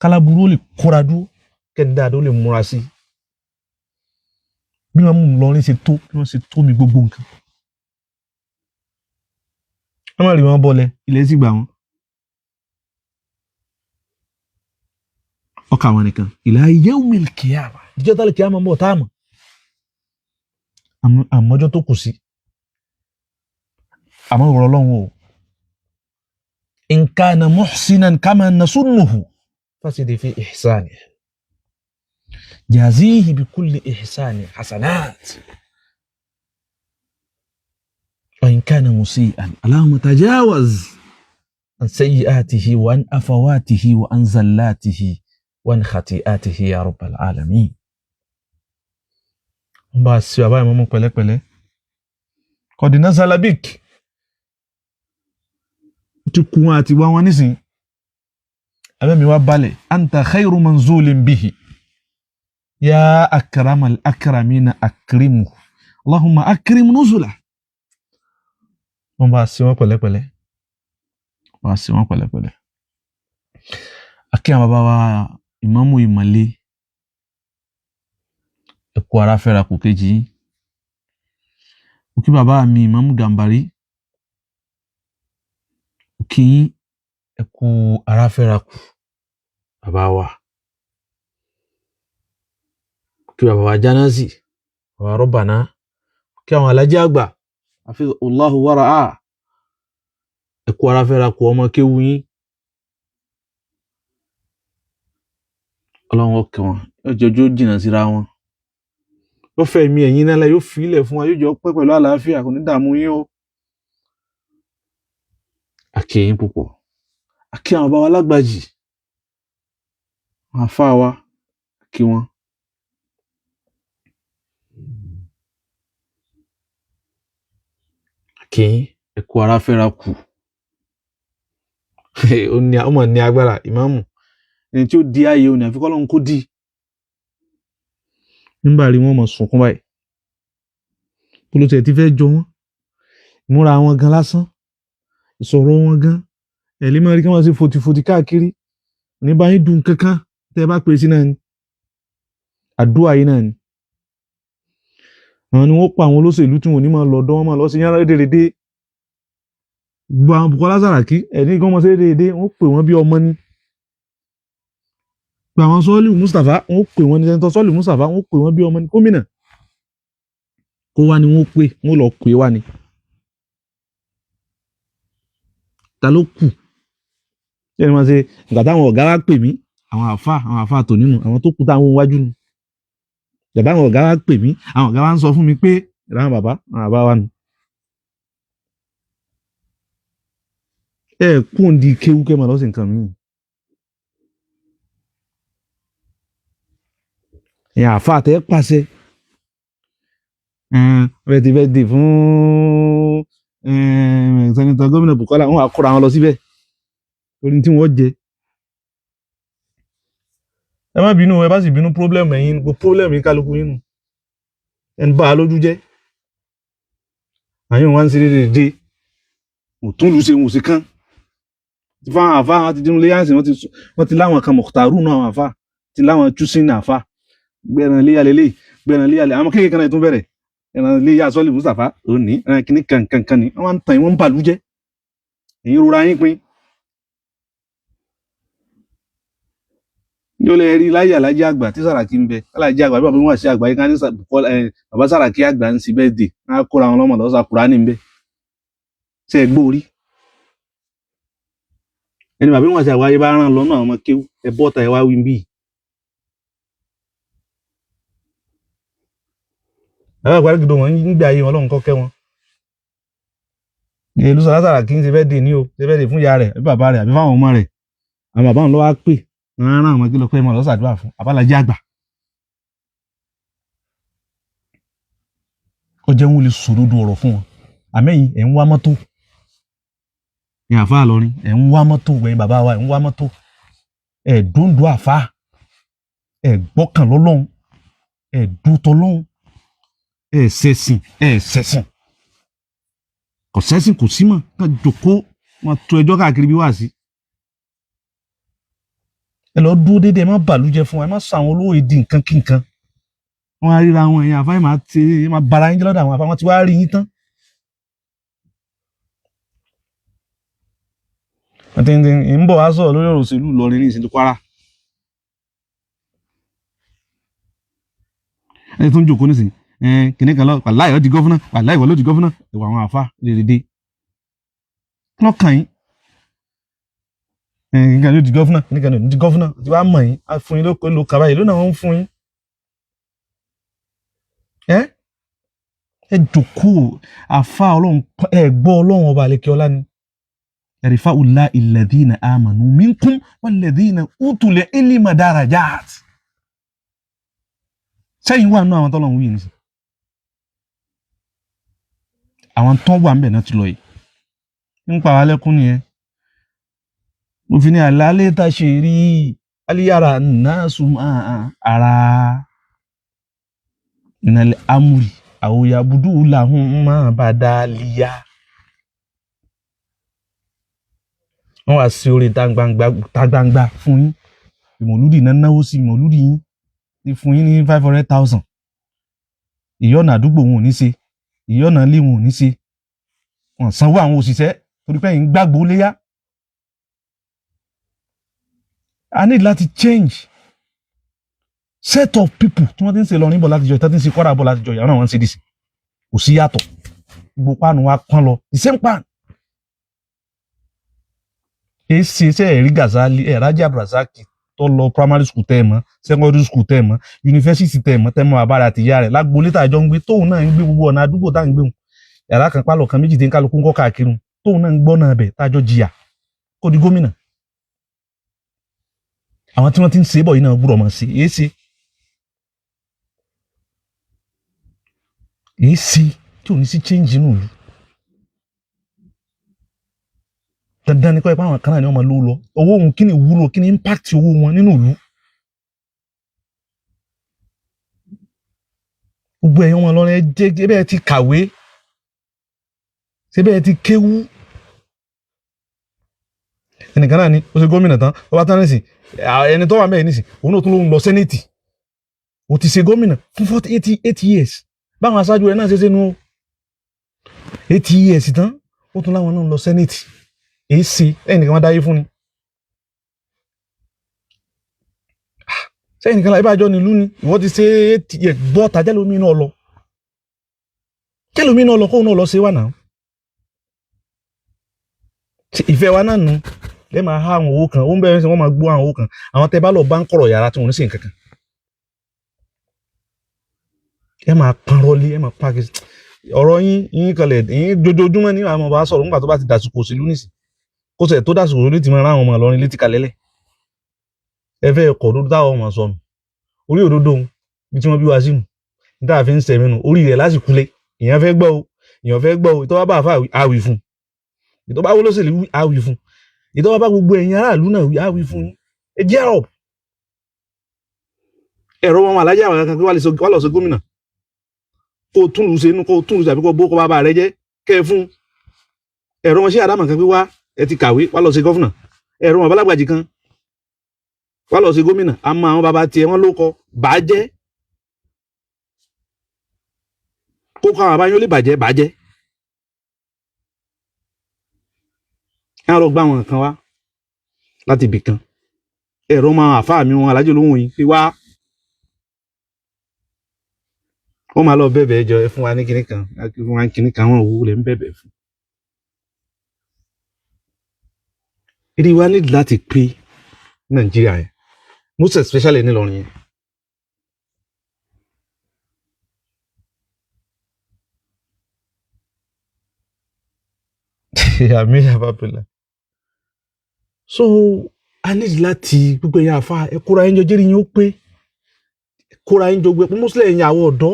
Kálábùrú lè kóra dúró, kẹ́ńdà tó lè múra sí i. Bí wọ́n mú un lọrin ṣe tó, bí wọ́n ṣe tó mi gbogbo nǹkan. Wọ́n má rí wọn bọ́lẹ̀, ilẹ̀ sì gbà wọ́n. Ọkà wọn nìkan ila yawmil qiyamah, ìjọ tá lè kíyàmá ń bọ̀ tá a mọ̀ àmọ́jọ́ tó kù sí, àmọ́ ìwọ̀rọ̀ Ọlọ́run o. In kana muhsinan kama nasunnuhu fasidi fi ihsanihi jazihi bi kulli ihsani hasanat wa in kana musi'an allahumma tajawaz an sayyi'atihi wa an afawatihi wa an zallatihi wa an khati'atihi ya rabbal alamin. Wọ́n bá a ṣe bàbá ìmọ̀mọ́ pẹ̀lẹ́pẹ̀lẹ́. Kọ̀dínà salabik ó ti kú wọn àti wá wọn nísìnyí. Abẹ́mi wá balẹ̀, anta khayru manzulin bihi ya akramal akramina akrimu allahumma akrim nuzula. Wọ́n bá a ṣe wọn pẹ̀lẹ́pẹ̀lẹ́, wọ́n bá a ṣe wọn pẹ̀lẹ́pẹ̀lẹ́. Akí àwọn bàbá wa ìmáàmù Ìmàle, ẹkú ara fẹ́ra kù kejì yín. Mo kí bàbá mi ìmáàmù Gàmbàrí, mo kí yín, ẹkú ara fẹ́ra kù bàbá wa. Mo kí bàbá wa Jánásì, bàbá Rọ́bàná, mo kí àwọn alájí àgbà hafizahullahu wara'a, ẹkú ara fẹ́ra kù ọmọ kéwu yín. Ọlọ́run ọkẹ́ wọn yóò jọjọ́ jìnnà síra wọn, yóò fẹ́ mi ẹ̀yin náà lẹ̀, yóò fi ilẹ̀ fún wa, yóò jọ pẹ́ pẹ̀lú àlàáfíà, kò ní dààmú yín o. A kí yín púpọ̀, a kí àwọn bàbá wa lágbàjì, àwọn àfáà wa, a kí wọn. A kí yín, ẹ kú ara fẹ́ra kù. Ó ní ó mọ̀ ní agbára ìmáàmù, ẹni tí ó di ààyè òní àfikọ́ lọ́hún kó di. Nígbà rí wọn mọ̀ sunkún báyìí, olùtẹ̀ ti fẹ́ jọ wọ́n, ìmúra wọn gan lásán, ìsọ̀rọ̀ wọn gan, ẹ̀lí máa rí kí wọ́n ṣe fòtìfòtì káàkiri, ní bá yín dùn kankan tẹ́ ẹ bá pè sí náà ni, àdúrà yìí náà ni. Àwọn ni wọ́n pa àwọn olóṣèlú tí wọn ò ní máa lọ́dọ̀ wọn máa lọ sí yàrá rédèrèdè. Gbogbo àwọn Bùkọ́lá Sàràkí ẹ̀ní kí wọ́n máa ṣe rédèrèdè, wọ́n pè wọ́n bí ọmọ ni. Gbogbo àwọn Sọ́ọ́lù Mustapha, wọ́n pè wọ́n ní sẹ́ńtọ́ Sọ́ọ́lù Mustapha, wọ́n pè wọ́n bí ọmọ ní gómìnà. Kó wá ni wọ́n pè, wọ́n lọ pè wá ni. Ta ló kù? Ṣé ẹni máa ṣe ìgbà táwọn ọ̀gá wa pè mí, àwọn àáfà tò nínú, àwọn tó kù táwọn wájú nù. Ìgbà táwọn ọ̀gá wa pè mí, àwọn ọ̀gá wa ń sọ fún mi pé ìlànà bàbá, àwọn bàbá wa nù. Ẹ kú òǹdí kéwú kẹ́ máa lọ sí nǹkan míì. Ẹ̀yin àáfà tẹ́ pàṣẹ. Bẹ́ẹ̀ ti bẹ́ẹ̀ dì fún sẹ́nitọ́ gómìnà Bùkọ́lá, wọ́n á kóra wọn lọ síbẹ̀ torí tí wọ́n jẹ. Ẹ má bínú, ẹ bá sì bínú pírọ́blẹ̀mù ẹ̀yin, gbogbo pírọ́blẹ̀mù yín kálukú yín nù. Ẹ ń bá a lójú jẹ́. Àyìn wọn ń ṣe déédéé, ò tún lù ṣe wọn ò sí kán. Ti fáwọn àfa wọn ti dínú léyàsìn, wọ́n ti láwọn kan mọ̀kútàrú náà, àwọn àfa ti láwọn chúsìn àfa gbẹ̀ràn léyà lélẹ̀, gbẹ̀ràn léyà lélẹ̀, àwọn kékeré kan náà tún bẹ̀rẹ̀ ẹran léyà sọ́ọ̀lì Mustapha òní ẹran kìíní kankankan ni wọ́n ń tàn yín, wọ́n ń bàlú jẹ́, èyí rora yín pin. Yóò lè rí láyé alájí àgbà tí Sàràkí ń bẹ, alájí àgbà bí bàbá wọn àṣẹ àgbà yìí ká ní bàbá Sàràkí àgbà ń sí bẹ́ẹ̀ dè, wọn á kóra wọn lọ́mọ lọ́sà Kùránì ń bẹ. Ṣé ẹ gbórí? Ẹni bàbá wọn àṣẹ àgbà yìí bá rán lọ́nà àwọn ọmọ kéwú, ẹ bọ́ta ẹ wá wí bí. Bàbá àgbà gidi wọn ń gbé ayé wọn lọ́hùn kọ́kẹ́ wọn. Ìlú Sàràkí ń ṣe bẹ́ẹ̀ dè ní o, ṣe bẹ́ẹ̀ dè fún ìyá rẹ̀, àbí bàbá rẹ̀, àbí fáwọn ọmọ rẹ̀. Àwọn bàbá wọn ló wá pè, wọn rán àwọn kí lọ pé mọ lọ ṣàdúrà fún abálájẹ àgbà. Ó jẹ́ wọn lè sòdodo ọ̀rọ̀ fún wọn, àmẹ́yìn ẹ̀ ń wá mọ́tò Ní àfa lọrin, ẹ̀ ń wá mọ́tò, ẹ̀yin bàbá wa, ẹ̀ ń wá mọ́tò, ẹ̀ dúndú àfa, ẹ̀ gbọ́kàn lọ́lọ́run, ẹ̀ dútọ́ lọ́hùn, ẹ̀ ṣẹ̀sìn, ẹ̀ ṣẹ̀sìn, kò sẹ́sìn, kò símọ̀, kàn jòkó wọn tó ẹjọ́ káàkiri bí wàá sí. Ẹ lọ dúró déédéé, ẹ má bàlújẹ́ fún wa, ẹ má sọ àwọn olówó yìí di nǹkan kí nǹkan. Wọn á ríra àwọn èèyàn àfáà, máa ti máa bara yín jẹ́ lọ́dọ̀ àwọn àfáà, wọn ti wá rí yín tán. Wọ́n ti ń bọ̀ wá sọ̀rọ̀ lórí ọ̀rọ̀ òṣèlú Ìlọrin ní ìsìn Kwara. Ẹni tó ń jòkó nísìnyí kìnìún kan lọ, wàláì ó di governor, wàláì ìwọ ló di governor, ìwà àwọn àfa dédédé kí ló kàn yín? Kìnìún kan ló di governor, kìnìún kan ló di governor, tí wàá mọ̀ yín á fún yín lóko ló kaba yìí lónà wọn ń fún yín. Ẹ ẹ jòkó àfa Ọlọ́run, ẹ gbọ́ Ọlọ́run ọba àlekè ọlá ni yarfa'u Allahu alladhina amanu minkum walladhina utul ilma darajat. Sẹ́yìn wà nù àwọn tọ́lọ̀ ń wí ní sí, àwọn tó wà ńbẹ̀ náà ti lọ yìí ń pa wá lẹ́kún nìyẹn. Mo fi ní àlàálẹ̀ tá a ṣe rí aliyara náà sùn ara ìnàlẹ̀ amúrì àwòyàbùdù làwọn máa bá dá líyà. Wọ́n wá sí orí ta gbangba fún yín, ìmọ̀lúdì náà náwó sí ìmọ̀lúdì yín ní fún yín ní 500,000. Ìyọ́nà àdúgbò wọn ò ní ṣe, ìyọ́nà ilé wọn ò ní ṣe, wọn sanwó àwọn òṣìṣẹ́ torí pé ẹ̀yin gbàgbó léyà. I need láti change set of people tí wọ́n ti ń ṣe Ìlọrin bọ̀ láti jọ, ìtàn tí ń ṣe Kwara bọ̀ láti jọ, ìyàwó náà wọ́n ń ṣe dìsí, kò sí yàtọ̀, gbogbo páànù wa pọ́n lọ, the same pan. Èyí ṣe ṣe ẹ̀rí Gazali, ẹ̀ Raji Abdulrasaki tó lọ primary school tẹ́ ẹ̀ mọ́, secondary school tẹ́ ẹ̀ mọ́, yunifásitì tẹ́ ẹ̀ mọ́, tẹ́ ẹ̀ mọ́ bàbá rẹ̀ àti ìyá rẹ̀ lágboolé tá a jọ ń gbé, tóun náà ń gbé gbogbo ọ̀nà àdúgbò tá à ń gbé wọn, yàrá kan pálọ̀ kan méjì tí ń kálukú ń kọ́ káàkiri, tóun náà ń gbọ́ náà bẹ̀ tá a jọ jìyà kó di gómìnà. Àwọn tí wọ́n ti ń ṣe é bọ̀ yìí náà gbúdọ̀ mọ̀ sí èé ṣe èé ṣe tí ò ní sí change inú ìlú. Dandan ni kọ́ ẹ pé àwọn kan náà ni wọ́n máa lówó lọ, owó òun kí ni ìwúlò, kí ni impact owó wọn nínú ìlú? Gbogbo ẹ̀yin wọn lọ́rẹ́ jẹ́ ẹ bẹ́ẹ̀ ti kàwé, ṣé bẹ́ẹ̀ ti kéwú? Ẹnìkan náà ni ó ṣe gómìnà tán, ó bá tán nísìn, ẹni tó wà mẹ́rin nísìn, òun náà tún ló ń lọ sẹ́nẹ̀tì. Ó ti ṣe gómìnà fún 48 years, báwọn aṣáájú rẹ̀ náà ṣe ṣe nu 8 years tán, ó tún láwọn náà ń lọ sẹ́nẹ̀tì. Èyí ṣe ẹnìkan wọn dáyé fún ni sẹ́yìn nìkan láì bá jọ nílùú ni ìwọ ti ṣe 8 years gbọ́ ta jẹ́lómi náà lọ, jẹ́lómi náà lọ, kóun náà lọ ṣe wà náà. Ìfẹ́ wa náà nù lẹ́ẹ̀ máa há àwọn owó kan, ó ń bẹ̀rẹ̀ sí wọ́n máa gbọ́ àwọn owó kan, àwọn tẹ́ bá lọ bá ń kọ̀rọ̀ yàrá tí wọ́n ní sí nǹkan kan, ẹ máa panrọ́lé, ẹ máa pàkì ọ̀rọ̀ yín yín kalẹ̀ yín dojoojúmọ́ ní àwọn bá sọ̀rọ̀ nígbà tó bá ti dàsìkò òṣèlú nìsín, kó sẹ̀ tó dàsìkò òṣèlú ti máa rán àwọn ọmọ Ìlọrin létí kalẹ̀ lẹ̀. Ẹ fẹ́ ẹ̀kọ́ òdodo táwọn ọmọ sọnù orí òdodo òun bí tí wọ́n bí wa sínú ní tá a fi ń sẹ̀mí nù orí rẹ̀ lásìkò lé. Èèyàn fẹ́ gbọ́ o, èèyàn fẹ́ gbọ́ o, ìtọ́wá bá àfa àwì fún, ìtọ́wá bá olóṣèlú àwì fún, ìtọ́wá bá gbogbo ẹ̀yin aráàlú náà àwì fún yín. Ẹ jẹ́ ọ̀p ẹ̀rọ wọn alájà àwọn kankan wà lọ sí gómìnà, kó o tún lù ṣe inú, kó o tún lù ṣe àbí kó o bó kó bàbá rẹ jẹ́ kẹ́ ẹ fún ẹ̀rọ wọn ṣé àdámọ̀ kan pé wá ẹ ti kàwé wá lọ sí gọ́fúnà, ẹ̀rọ wọn balágbàjì kan wá lọ sí gómìnà, àmọ́ àwọn bàbá tiẹ̀ wọ́n ló kọ bàjẹ́, kó kọ àwọn àbáyọ lè bàjẹ́ bàjẹ́. Ẹ lọ gbá àwọn kan wá láti ibì kan, ẹ̀rọ máa àfáà mi wọn alájọ lóhùn yìí pé wá wọ́n máa lọ bẹ̀bẹ̀ ẹjọ́ ẹ fún wa ní kinní kan, ẹ fún wa ní kinní kan, àwọn òwú lè ń bẹ̀bẹ̀ fún. Eré wa ní láti pé Nàìjíríà yẹn, most especially nílọrin yẹn. Àmì àbábílà. So a ní láti gbogbo ẹ̀yin àfa ẹ kóra yín jọ, jẹ́rìí yín ó pé kóra yín jọ gbé mọ́sílẹ̀ ẹ̀yin àwọn ọ̀dọ́.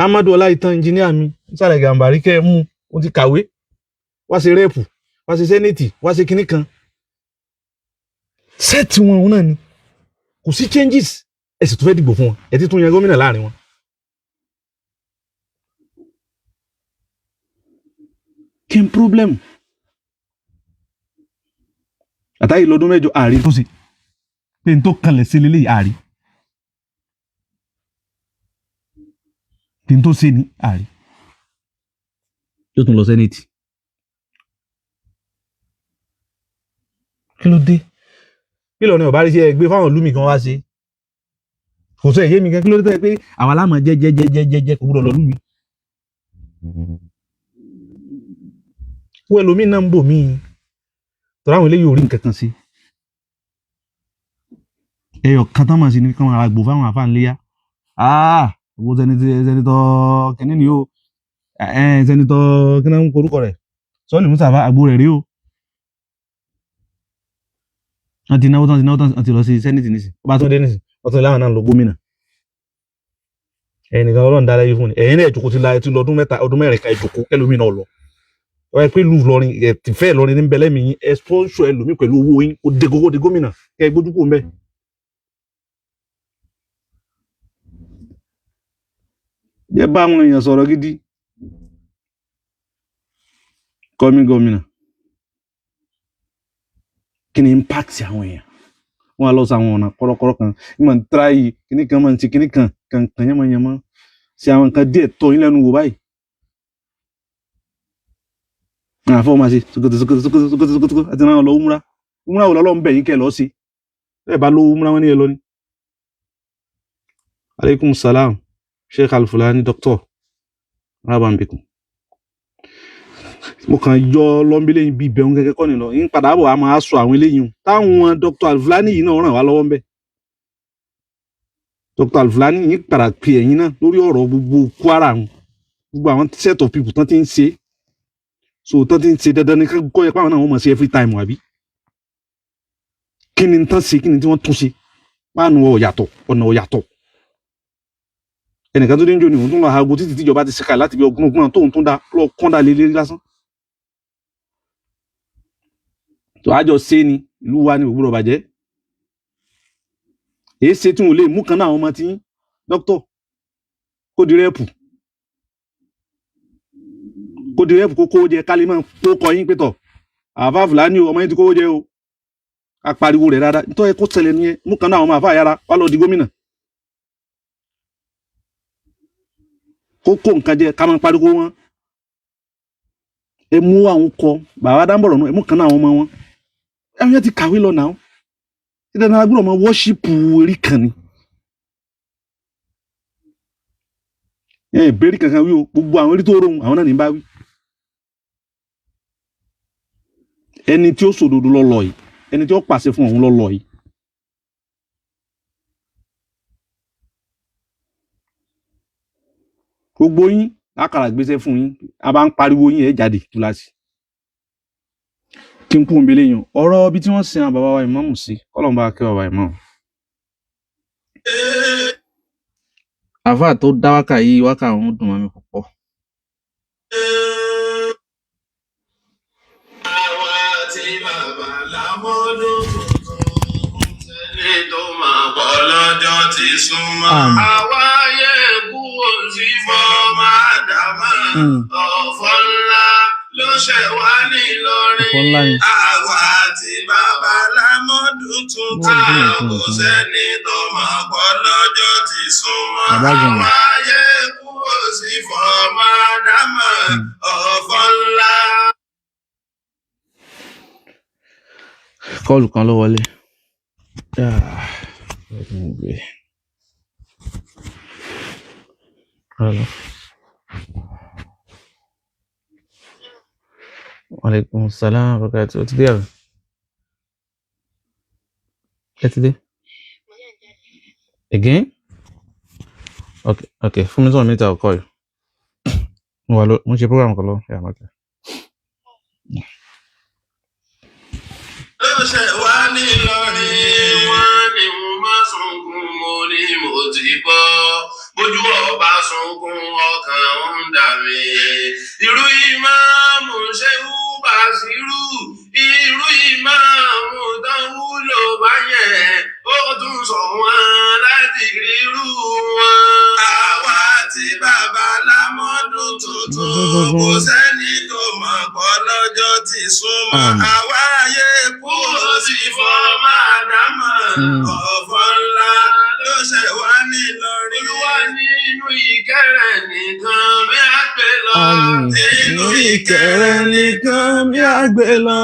Amadu Ọláìtàn ẹnjìníà mi nísàlẹ̀ Gàmbàrí kẹ́ ẹ mú. Ó ti kàwé, wá ṣe rep, wá ṣe senate, wá ṣe kinní kan. Set wọn òun náà ni, kò sí changes. Ẹ sì tún fẹ́ dìbò fún wọn, ẹ ti tún yan gómìnà láàrin wọn. Kí n problem àtàyè lọ́dún 8 ààrí tó ṣe pé n tó kanlẹ̀ sí lélẹ́yìí, ààrí tí n tó ṣe ní ààrí yóò tún lọ senate. Kí ló dé? Kí lọ́ọ̀ni ọ̀bá rí sí ẹ gbé fáwọn ìlú mi kan wá ṣe? Kò sọ èyí mi kan. Kí ló dé tó yẹ pé àwọn alámọ̀ jẹ́ jẹ́ jẹ́ jẹ́ jẹ́ kò gbúdọ̀ lọ lú mi? Wọ́n ẹlòmíín náà ń bò míì tọ́lá, àwọn eléyìí ò rí nǹkan kan sí. Ẹyọ kan tán mọ̀ sí ni kí wọ́n ara gbò fáwọn àfáà ńléyà. Owó senator kìnínní ni o, senator kí náà ń korúkọ rẹ̀, Sọ́ọ̀lì Mustapha, àgbo rẹ̀ rí o. Wọ́n ti náwó tán, ti náwó tán, wọ́n ti lọ sí senate nísìn. Ó bá tún dé nísìn, wọ́n tún láwọn náà lọ gómìnà. Ẹnìkan Ọlọ́run dára yìí fún ni. Ẹ̀yin náà ìjòkó ti la, ẹ ti lọ ọdún 3, ọdún 4 ká ìjòkó kẹlòmíì náà lọ. Wọ́n yẹ pé ìlú Ìlọrin ẹ̀ ti fẹ́ Ìlọrin ní bẹ́lẹ́ mi yín, ẹ sponsor ẹlòmíì pẹ̀lú owó yín, kó dé gógó di gómìnà, kẹ́ ẹ gbójú kò ń bẹ́ẹ̀. Jẹ́ bá àwọn èèyàn sọ̀rọ̀ gidi kọ́mí gómìnà. Kí ni impact àwọn èèyàn? Wọ́n á lọ sí àwọn ọ̀nà kọ́rọ́kọ́rọ́ kan ní mọ̀ ń tíráyì kíní kan, mọ̀ ń ṣe kíní kan kankan yánmọ́yánmọ́, ṣe àwọn nǹkan díẹ̀ tọ́ yín lẹ́nu wò báyìí. Àwọn afọ́ máa ṣe sokoto sokoto sokoto sokoto sokoto àti náà lọ umra. Umra wò lọ́lọ́ ń bẹ̀ yín kẹ́ lọ́ọ́ sí ẹ bá lówó umra wọn ní ẹ lọ ní. Aleykum salam, Sheikh Alfulani, doctor rabanbikum. Mo kàn yọ lọ́nbílẹ̀ yín bíi bẹ̀rù kẹ́kẹ́ kọ́ ni lọ yín padà bọ̀, a máa sọ àwọn eléyìí hùn táwọn Dr. Alfulani yìí náà ràn wá lọ́wọ́ ń bẹ̀. Dr. Alfulani yìí padà pè ẹ̀yin náà lórí ọ̀rọ̀ gbogbo Kwara hùn, gbogbo àwọn set of people tán ti ń ṣe, so tán ti ń ṣe dandan ní kọ́ yẹ pé àwọn náà wọ́n mọ̀ sí every time, àbí kí ni tán ṣe, kí ni tí wọ́n tún ṣe? Páànù ọ̀yàtọ̀, ọ̀nà ọ̀yàtọ̀. Ẹnìkan tó dé ń jò ní òun tún lọ aago títí tíjọba ti ṣèkà láti bí ọgbọ̀n ọgbọ̀n tóun tún dá lọ kọ́ńdà lé lérí lásán. Tó àjọ ṣe ni ìlú wa ni òwúrọ̀ bàjẹ́. Èyí ṣe tí wọn ò lè mú kan náà àwọn ọmọ tí dókítọ̀ kó di rep, kó di rep, kó kówó jẹ, kálí máa kó kọ yín pé tọ̀ àfa Fúlàní o, ọmọ yín ti kówó jẹ o. A pariwo rẹ̀ dáadáa nítorí kó ṣẹlẹ̀ nìyẹn. Mú kan náà àwọn ọmọ àfa yára wá lọ di gómìnà, kó kó nǹkan jẹ, ká máa pariwo wọn. Ẹ mú àwọn kọ bàbá dáńbọ̀rọ̀ náà, ẹ mú kan náà àwọn ọmọ wọn. Ẹ̀yin yẹn ti kàwé lọ náà, ṣé dandan agbúrò ọmọ worship eré kan ni? Ẹ ìbéèrè kankan wí o. Gbogbo àwọn eré tó rohun àwọn náà ní bá wí. Ẹni tí ó sòdodo lọ lọ yìí, ẹni tí ó pàṣẹ fún òun lọ lọ yìí. Gbogbo yín lákàrà gbéṣẹ́ fún yín, a bá ń pariwo yín, ẹ jáde túláàsì. Kí n kú òǹbẹ̀lẹ̀ yàn ọ̀rọ̀ ibi tí wọ́n sin àwọn bàbá wa ìmáàmù sí, kọ́lọ́n bá kẹ́ bàbá ìmáàmù. Àfáà tó dá wákà yìí, wákà òun dùn mọ́ mi púpọ̀. Àwa tí bàbá lámọ́dún tuntun, kò sẹ́ni tó máa bọ̀ lọ́jọ́ tí súnmọ́. Àmín. Àwa yẹ kú òsì fọ́ máa dàmọ́. Ọ̀fọ̀ ńlá ló ṣẹ̀ wá nílọrin. Ọ̀fọ̀ ńlá ni. Àwa tí bàbá lámọ́dún tuntun, Wọ́n dùn kò tuntun. sẹ́ni tó máa bọ̀ lọ́jọ́ tí súnmọ́. Bàbá gan. Àwa yẹ kú òsì fọ́ máa dàmọ́. Ọ̀fọ̀ ńlá. Call kan ló wọlé. Ah, let me gbé. Hello. Alaikum salam wa barakatuh. Ó ti dé àbí? Ẹ ti dé? Again? Okay. Fún mi sọ̀rọ̀ minute, I'll call you. Mo wà lọ, mo ń ṣe program kan lọ. Yeah, okay. Ló ṣe wá nílọrin. Wọ́n ní mo máa sunkún, mo ní mo ti gbọ́. Bójú ọba sunkún ọkàn ń dà mí. Irú ìmáàmù Ṣéhù Bàṣírù, irú ìmáàmù tán wúlò báyẹn, ó tún sọ wọn láti rírú wọn. Àwa tí bàbá lámọ́dún tuntun, kò sẹ́ni tó mọ̀ pọ̀ lọ́jọ́ tí súnmọ́. Àwa ayé kú ó sì fọ́ máa dámọ̀. Ọ̀fọ̀ ńlá ló ṣẹ̀ wá nílọrin. Olúwa nínú ìkẹrẹ nìkan bí a gbé lọ. Nínú ìkẹrẹ nìkan bí a gbé lọ.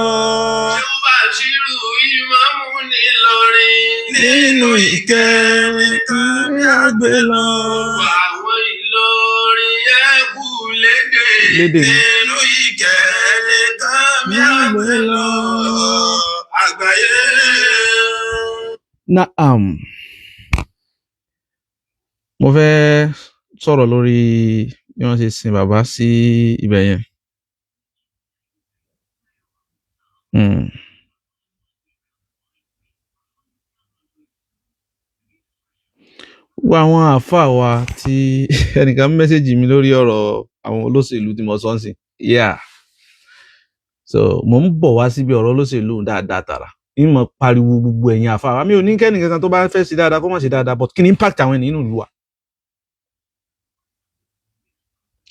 Ṣéhù Bàṣírù ìmáàmù nílọrin. Nínú ìkẹrẹ nìkan bí a gbé lọ. Àwọn Ìlọrin ẹ kú lédè. Lédè ni. Nínú ìkẹrẹ nìkan bí a gbé lọ. Àgbáyé. Naam. Mo fẹ́ sọ̀rọ̀ lórí bí wọ́n ṣe sin bàbá sí ibẹ̀ yẹn. Gbogbo àwọn àáfàá wa tí ẹnìkan mẹ́sẹ̀gì mi lórí ọ̀rọ̀ àwọn olóṣèlú tí mo sọ ń sìn. Yeah. So mo ń bọ̀ wá síbi ọ̀rọ̀ olóṣèlú dáadáa tààrà. Ń mọ̀ pariwo gbogbo ẹ̀yin àáfàá wa. Mi ò ní kẹ́ni kankan tó bá fẹ́ ṣe dáadáa kó má ṣe dáadáa, but kí ni impact àwọn ènìyàn nínú ìlú wa?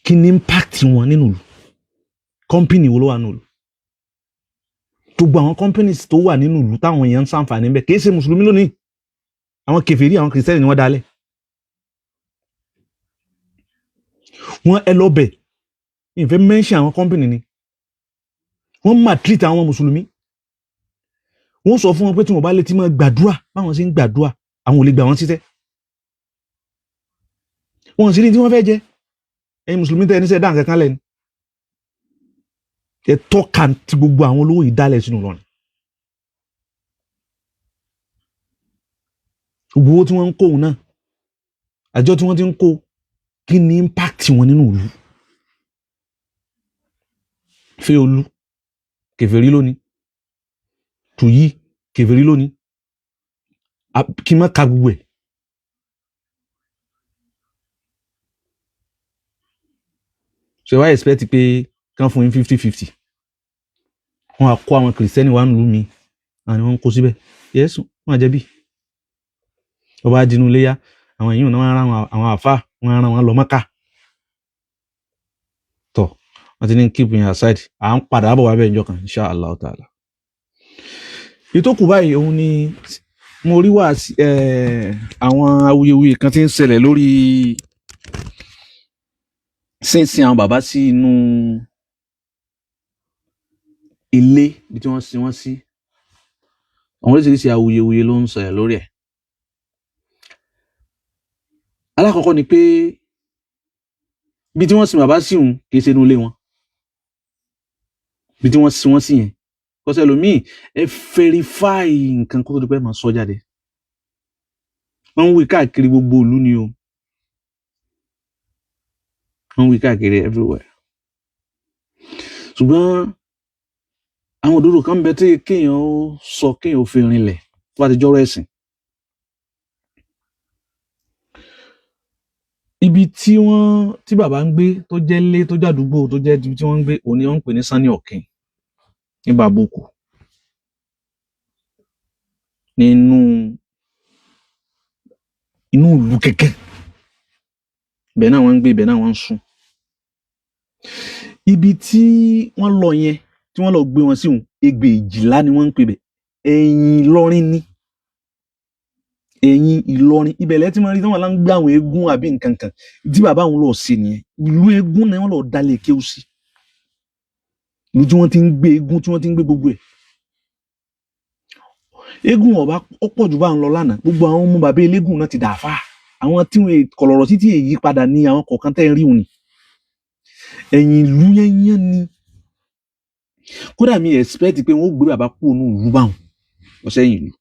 Kí ni impact wọn nínú ìlú? Company wo ló wà nínú ìlú? Gbogbo àwọn companies tó wà nínú ìlú táwọn èèyàn ń ṣàǹfààní ń bẹ kì í ṣe mùsùlùmí lónìí. Àwọn kèfèrí, àwọn kìrìsìtẹ́nì ni wọ́n dálẹ̀. Wọ́n ẹ lọ bẹ̀, ìfẹ́ mention àwọn company ni. Wọ́n maltreat àwọn mùsùlùmí. Wọ́n sọ fún wọn pé tí wọ́n bá lè ti máa gbàdúrà báwọn ṣe ń gbàdúrà, àwọn ò lè gbà wọ́n síṣẹ́. Wọ́n sì ní tí wọ́n fẹ́ jẹ. Ẹ̀yin mùsùlùmí tẹ́ ẹ níṣẹ́ dá nǹkan kan lẹ́nu. Ẹ tọ́ka ti gbogbo àwọn olówó yìí dálẹ̀ sínú Ìlọrin. Gbogbo owó tí wọ́n ń kó òun náà, àjọ tí wọ́n ti ń kó, kí ni impact wọn nínú ìlú? Fẹ́olú, kèfèrí lónìí. Tùyí, kèfèrí lónìí. Kí n má ka gbogbo ẹ̀. Ṣé wàá expect pé kán fún yín 50-50? Wọ́n á kó àwọn kìrìsìtẹ́nì wá nílùú mi, àwọn ni wọ́n ń kó síbẹ̀. Yẹ́sù, wọ́n á jẹ̀bi. Ọba adinu léyà, àwọn èèyàn náà wọ́n rán àwọn àáfàá, wọ́n rán wọn lọ Mọ́kà. Tọ̀, wọ́n ti ní keep him aside. À ń padà bọ̀ wá bẹ́ẹ̀ níjọ́ kan, insha Allah ta'ala. Ìtókù báyìí òun ni mo rí wá àwọn awuyewuye kan tí ń ṣẹlẹ̀ lórí sínsìn àwọn bàbá sí inú ilé ibi tí wọ́n sin wọ́n sí. Àwọn oríṣiríṣi awuyewuye ló ń ṣẹlẹ̀ lórí ẹ̀. Alákọ̀ọ́kọ́ ni pé ibi tí wọ́n sin bàbá sí òun kì í ṣe inú ilé wọn. Ibi tí wọ́n sin wọ́n sí yẹn. Kọ́sẹ́ lómi ẹ verify nǹkan kó tó di pé máa sọ jáde. Wọ́n ń wí káàkiri gbogbo ìlú ni o. Wọ́n ń wí káàkiri everywhere. Ṣùgbọ́n àwọn òdodo kan bẹ tí kéèyàn ó sọ kéèyàn ó fi rinlẹ̀ tó bá ti jọ́rọ̀ ẹ̀sìn. Ibi tí wọ́n tí bàbá ń gbé tó jẹ́ ilé tó jẹ́ àdúgbò tó jẹ́ ibi tí wọ́n ń gbé òun ni wọ́n ń pè ní Sanni Ọ̀kìn ní Bàbókù. Nínú inú ìlú kẹ̀kẹ́. Ibẹ̀ náà wọ́n ń gbé, ibẹ̀ náà wọ́n ń sùn. Ibi tí wọ́n lọ yẹn tí wọ́n lọ gbé wọn sí òun, Ẹgbẹ̀jìlá ni wọ́n ń pè bẹ̀. Ẹ̀yìn Ìlọrin ni. Ẹ̀yìn Ìlọrin. Ibẹ̀ lẹ́ tí wọ́n rí tí wọ́n lọ ń gbé àwọn eégún àbí nǹkan kan. Tí bàbá òun lọ sí nìyẹn. Ìlú eégún ni wọ́n lọ dalẹ̀ kéwú sí. Ìlú tí wọ́n ti ń gbé eégún, tí wọ́n ti ń gbé gbogbo ẹ̀. Eégún ọba ó pọ̀ jù bá ń lọ lánàá. Gbogbo àwọn ọmọ bàbá eléégún náà ti dàáfà. Àwọn tí wọ́n kọ̀lọ̀rọ̀ títí èyí padà ní àwọn kọ̀ọ̀kan tẹ́ ń rí òun ni. Ẹ̀yìn ìlú yẹnyẹn ni. Kódà mi expect pé wọ́n ó gbé bàbá kúrò ní ìlú báwọn lọ sẹ́yìn ìlú.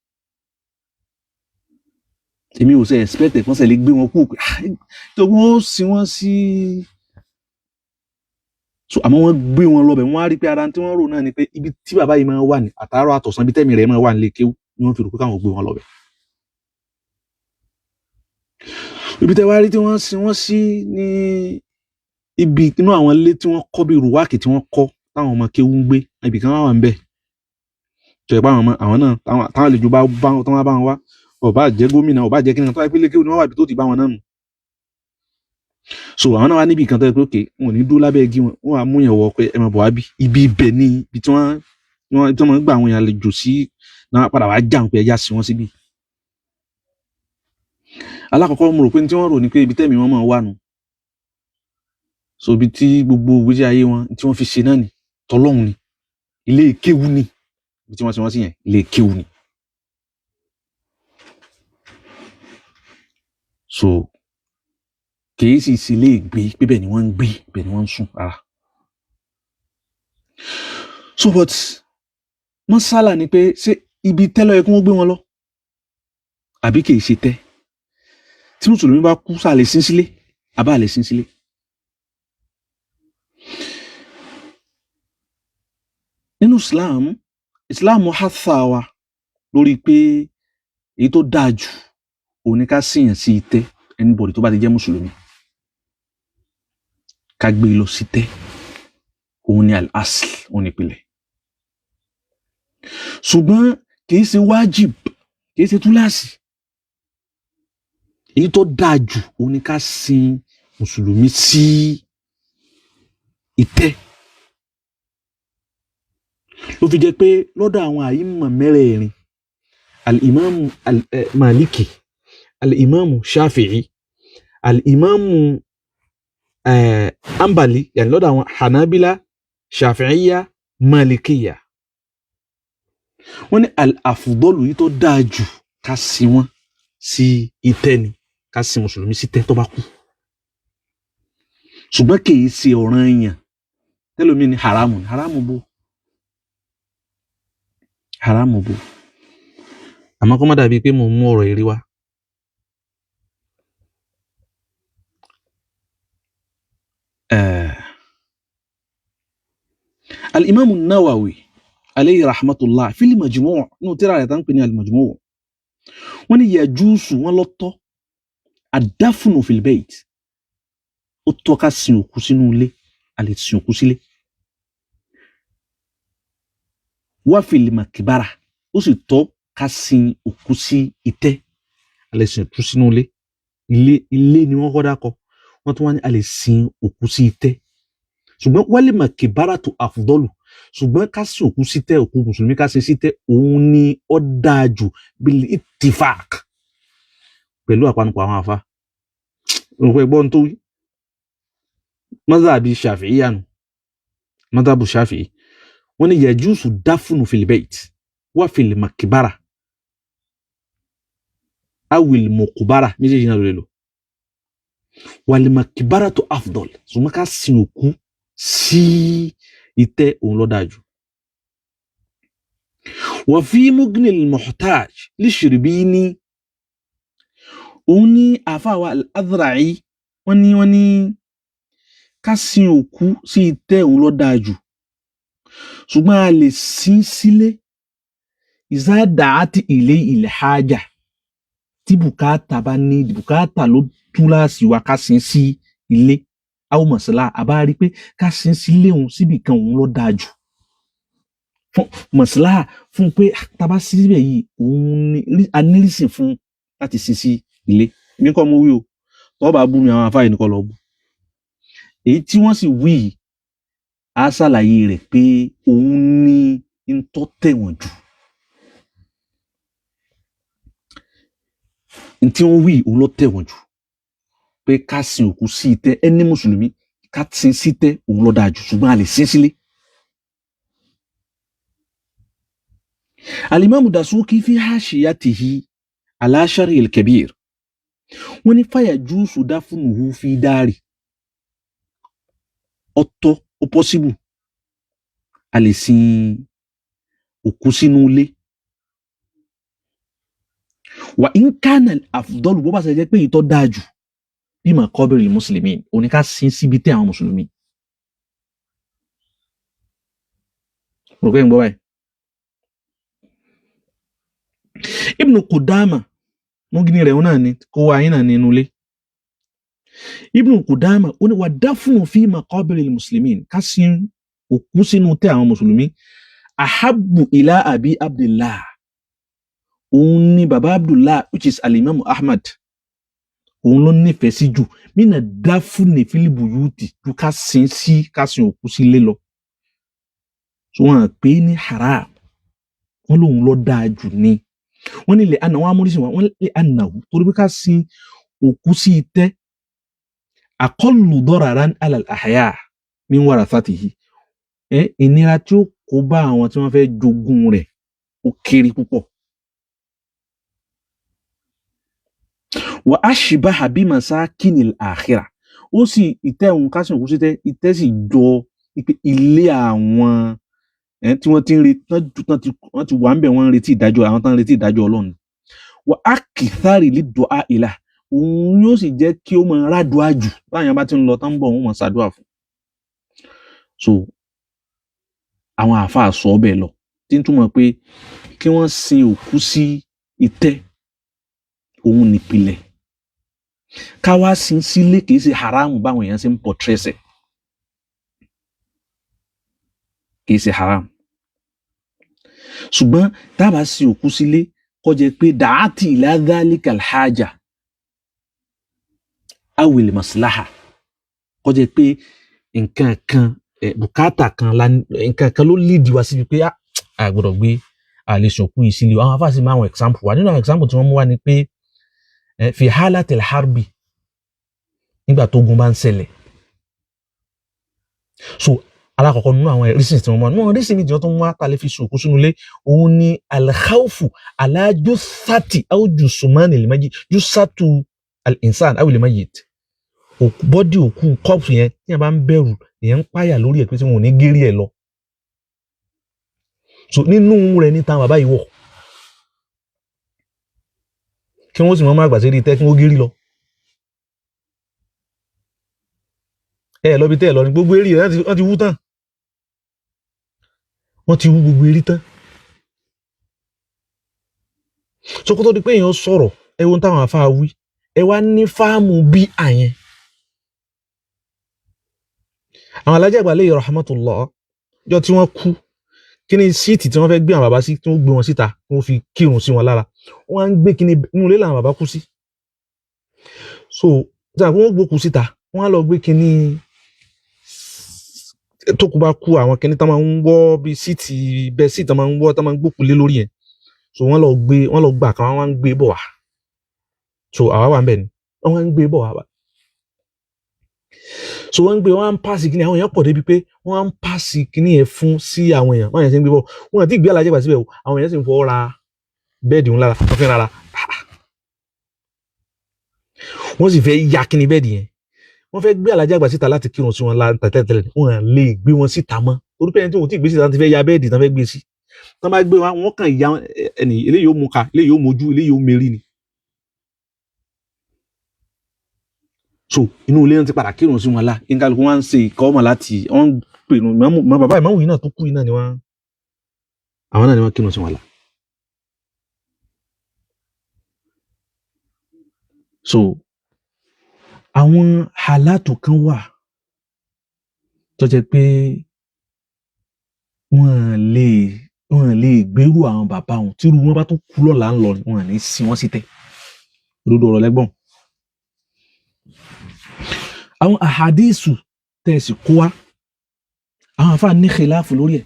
Èmi ò ṣe expect ẹ̀ kán ṣe lè gbé wọn kúrò pé tó wọ́n ó sin wọ́n sí. So àmọ́ wọ́n gbé wọn lọ bẹ̀, wọ́n á rí pé ara tí wọ́n rò náà ni pé ibi tí bàbá yìí máa wà ní àtàárọ̀ àtọ̀sán ibi tẹ́mi rẹ̀ máa wà nílé kéwú ni wọ́n fi rò pé káwọn gbé wọn lọ bẹ̀. Ibi tẹ́ wá rí tí wọ́n sin wọ́n sí ní ibi inú àwọn ilé tí wọ́n kọ́ bíi rùwáàkì tí wọ́n kọ́ táwọn ọmọ kéwú ń gbé, ibì kan wà ń bẹ̀ tó yẹ pé àwọn ọmọ àwọn náà táwọn àlejò bá bá wọn tó wá bá wọn wá, ó bá jẹ́ gómìnà, ó bá jẹ́ kíni, tó wáyé pé ilé kéwú ni wọ́n wà, ibi tó ti bá wọn náà nù. So àwọn náà wá níbi kan tó yẹ pé òkè wọn ò ní dúró lábẹ́ igi wọn, wọn á mú yẹn wọ pé ẹ máa bọ̀ wá bí ibi ibẹ̀ ní ibi tí wọ́n tí wọ́n gbà àwọn èèyàn àlejò sí náà padà wá jà ń pé ẹja sí wọn síbí. Alákọ̀ọ́kọ́ mo rò pé tí wọ́n rò ní pé ibi tẹ́mi wọn máa wà nù, so ibi tí gbogbo ìgbésí ayé wọn tí wọ́n fi ṣe náà ni tọlọ́hun ni, ilé kéwú ni, ibi tí wọ́n ṣe wọ́n sí yẹn ilé kéwú ni. So kìí sì ṣe ilé ìgbé pé bẹ́ẹ̀ ni wọ́n ń gbé, bẹ́ẹ̀ ni wọ́n ń sùn rárá. So but mọ́sálà ni pé ṣé ibi tẹ́lọ̀ yẹ kí wọ́n gbé wọn lọ àbí kìí ṣe tẹ́? Tí mùsùlùmí bá kú, sáà lè sin sílé àbá lè sin sílé? Nínú Islam, Islam hátà wa lórí pé èyí tó dáa jù òun ni ká sìyàn sí itẹ́, anybody tó bá ti jẹ́ mùsùlùmí ká gbé e lọ sí tẹ́, òun ni al-asl, òun ni ìpìlẹ̀. Ṣùgbọ́n kìí ṣe wájib, kìí ṣe túláàsì. Èyí tó dáa jù òun ni ká sin mùsùlùmí sí ìtẹ́. Ló fi jẹ́ pé lọ́dọ̀ àwọn àyímọ̀ mẹ́rẹ̀ẹ̀rin, al-imamu maliki, al-imamu shafi'i, al-imamu ambali, yàní lọ́dọ̀ àwọn hanabila, shafi'iya, malikiya, wọ́n ní al-afdalu, yìí tó dáa jù ká sin wọ́n sí ìtẹ́ ni, ká sin mùsùlùmí sí tẹ́ tó bá kú. Ṣùgbọ́n kì í ṣe ọ̀ranyàn. Tẹ́lómi ní haramu ni, haramu bò, haramu bò. Àmọ́ kó má dàbí pé mo mú ọ̀rọ̀ eré wá. Al-Imam Nawawi alayhi rahmatullah fil Majmu' nínú tírà rẹ̀ tá ń pè ní al-Majmu', wọ́n ní yajusu, wọ́n lọ́tọ́ ad-dafnu fil bayt, ó tọ́ ká sin òkú sínú ilé, a lè sin òkú sílé. Wa fil makbara, ó sì tọ́ ká sin òkú sí itẹ́, a lè sin òkú sínú ilé. Ilé ni wọ́n kọ́ dákọ̀, wọ́n tún wá ní a lè sin òkú sí itẹ́. Ṣùgbọ́n wal makbara tó afdalu, ṣùgbọ́n ká sin òkú sí tẹ́, òkú mùsùlùmí ká sin sí tẹ́, òun ni ó dáa jù bil ittifaq, pẹ̀lú àpanupọ̀ àwọn àfa. Òkú ẹ̀gbọ́n tó wí mazhabi Shafi'i yanu, mazhabu Shafi'i, wọ́n ní yajusu dafnu fil bayt wa fil makbara awil muqbara, méjèèjì náà ló lè lò. Wal makbara tó afdal, ṣùgbọ́n ká sin òkú sí ìtẹ́ òun ló dáa jù. Wa fi Mughni al-Muhtaj li Shirbini, òun ní àfàwà al-Adhra'i, wọ́n ní ká sin òkú sí ìtẹ́ òun ló dáa jù, ṣùgbọ́n a lè sin sílé iza da'at ilayhi al-haja, tí bùkátà bá ní, bùkátà ló túláàsì wa ká sin sí ilé. Àwọn mọ̀sálà àbá rí pé ká sin sílé òun síbì kan òun ló dáa jù fún mọ̀sálà, fún pé tá a bá sí síbẹ̀ yìí òun ni a nírísìn fún láti sin sí ilé. Èmi kọ́ mo wí o, tọ́ bá bú mi àwọn afáyín nìkan lọ bú. Èyí tí wọ́n sì wí yìí á ṣàlàyé rẹ̀ pé òun ní ń tọ́ tẹ̀wọ̀n jù. N tí wọ́n wí òun ló tẹ̀wọ̀n jù pé ká sin òkú sí itẹ́, ẹni mùsùlùmí ká sin sí itẹ́ òun ló dáa jù, ṣùgbọ́n a lè sin sílé. Al-Imam Dasuki fi hashiyatihi ala Sharh al-Kabir, wọ́n ní fayajusu dafnuhu fi dari, ọ̀tọ̀ ó pọ́síbù a lè sin òkú sínú ilé. Wa in kana al-afdalu, bó bá ṣe jẹ́ pé èyí tó dáa jù bí maqabiri muslimin, òní ká sin síbi tẹ́ àwọn mùsùlùmí. Rò pé ń gbọ́ báyìí. Ibn Qudama Mughni rẹ̀ náà ni kó wá yín náà nínú ilé. Ibn Qudama ó ní wà dáfún fi maqabiril muslimin, ká sin òkú sínú tẹ́ àwọn mùsùlùmí, ahabbu ila abi Abdullah, òun ni baba Abdullah, which is alimamu Ahmad, òun ló nífẹ̀ẹ́ sí jù mina dáfún fil buyuti, ju ká sin sí ká sin òkú sílé lọ. So wọn pè é ní haram, wọn lòun lọ dáa jù ni. Wọn ní lè àná wọn amúrísìn wọn lè ànáwó torí pé ká sin òkú sí itẹ́ aqallu dararan ala al-ahya min warathatihi, ìnira tí ó kó bá àwọn tí wọ́n fẹ́ jogún rẹ̀ ó kéré púpọ̀. Wa ashbaha bi masakinil akhirah, ó sì ìtẹ́ òun ká sin òkú sí itẹ́, ìtẹ́ sì jọ ilé àwọn tí wọ́n ti ń retí, wọ́n ti wà ń bẹ̀, wọ́n ń retí ìdájọ́, àwọn tán ń retí ìdájọ́ Ọlọ́run. Wa akthari lid-du'a ilah, òun yóò sì jẹ́ kí ó máa rádùá jù báyọ̀ bá ti ń lọ tán ń bọ̀, wọ́n máa ṣàdúrà fún. So àwọn àáfàá sọ bẹ́ẹ̀ lọ, tí ń túmọ̀ pé kí wọ́n sin òkú sí itẹ́ òun nípìlẹ̀, ká wá sin sílé kì í ṣe haramu báwọn èèyàn ṣe ń pọ̀tírẹ́sẹ̀, kì í ṣe haram. Ṣùgbọ́n tá a bá sin òkú sílé kó jẹ́ pé da'ati ila dhalika al-haja awil maslaha, kó jẹ́ pé nǹkan kan, bùkátà kan, nǹkan kan ló lídìí wá síbi pé a gbọ́dọ̀ gbé a lè sin òkú yìí sílé. Àwọn afáàsì máa àwọn example wa. Nínú àwọn example tí wọ́n mú wá ni pé fi halatil harbi, nígbà tó ogun bá ń ṣẹlẹ̀. So alákọ̀ọ́kọ́ nínú àwọn reasons tí wọ́n mú wá, nínú àwọn reasons tí wọ́n tún mú wá tá a lè fi sin òkú sínú ilé, òun ni al-khawfu ala jussati aw jusmani al-mayyit, jussatu al-insan aw al-mayyit, bọ́dì òkú kọ́ọ̀pù yẹn tí yẹn bá ń bẹ̀rù, èèyàn ń páyà lórí ẹ̀ pé tí wọn ò ní gérí ẹ̀ lọ. So nínú rẹ̀ ní táwọn bàbá yìí wọ̀, kí wọ́n sì máa má gbàsẹ́ rí tẹ́ kí wọ́n gérí lọ. Ẹ lọ bí tẹ́ ẹ lọ ní gbogbo eré rẹ̀ wọ́n ti wú tán, wọ́n ti wú gbogbo eré tán. So kó tó di pé èèyàn sọ̀rọ̀, ẹ wo táwọn afáà wí, ẹ wá ní fáàmù bí àyẹn. Àwọn alájà àgbà alayhi rahmatullah, jọ tí wọ́n kú, kí ni síìtì tí wọ́n fẹ́ gbé àwọn bàbá sí, tí wọ́n gbé wọn síta kí wọ́n fi kírun sí wọn lára, wọ́n á ń gbé kíni inú ilé làwọn bàbá kú sí. So tí wọ́n gbókú síta, wọ́n á lọ gbé kíní tó kú bá kú, àwọn kíní tó máa ń wọ́ bí síìtì bẹ́ẹ̀ síìtì tó máa ń wọ́ tó máa ń gbókú lé lórí yẹn. So wọ́n lọ gbé, wọ́n lọ gbà kan, wọ́n á ń gbé bọ̀ wá. So àwa wà ń bẹ̀ ni wọ́n á ń gbé bọ̀ wá. So wọ́n ń gbé, wọ́n á ń pàṣẹ kíní, àwọn èèyàn pọ̀ débi pé wọ́n á ń pàṣẹ kíní yẹn fún sí àwọn èèyàn, wọ́n yẹn ti ń gbé bọ̀, wọ́n àti ìgbé alájẹgbà síbẹ̀ o, àwọn èèyàn sì ń fọwọ́ ra bẹ́ẹ̀dì ńlá, wọ́n fi ń rara, wọ́n sì fẹ́ ya kíní bẹ́ẹ̀dì yẹn. Wọ́n fẹ́ gbé alájàgbà síta láti kírun sí wọn lá tẹ́lẹ̀tẹ́lẹ̀, wọ́n lè gbé wọn síta mọ́ torí pé ẹni tí wọ́n ti gbé síta ti fẹ́ ya bẹ́ẹ̀dì tán fẹ́ gbé sí, tán bá gbé wọn, wọ́n kàn ya ẹni eléyìí ó mú ka, eléyìí ó mójú, eléyìí ó mérí ni. So inú ilé náà ti padà kírun sí wọn lá, nkálukú wọn ń ṣe ìkọ́ ọmọ láti wọ́n ń pè nù mọ́ bàbá ìmáàmù yìí náà tó kú yìí náà ni wọ́n, àwọn náà ni wọ́n kírun sí wọn lá. So àwọn hàlátù kan wà tó jẹ́ pé wọ́n lè gbérù àwọn bàbá wọn, tírú wọn bá tún kú lọ́la ń lọ, wọ́n ní sin wọ́n sí tẹ́. Òdodo ọ̀rọ̀ lẹ́gbọ̀n. Àwọn àhàdísù tẹ̀sí kó wá, àwọn àfáà ní khilafu lórí ẹ̀.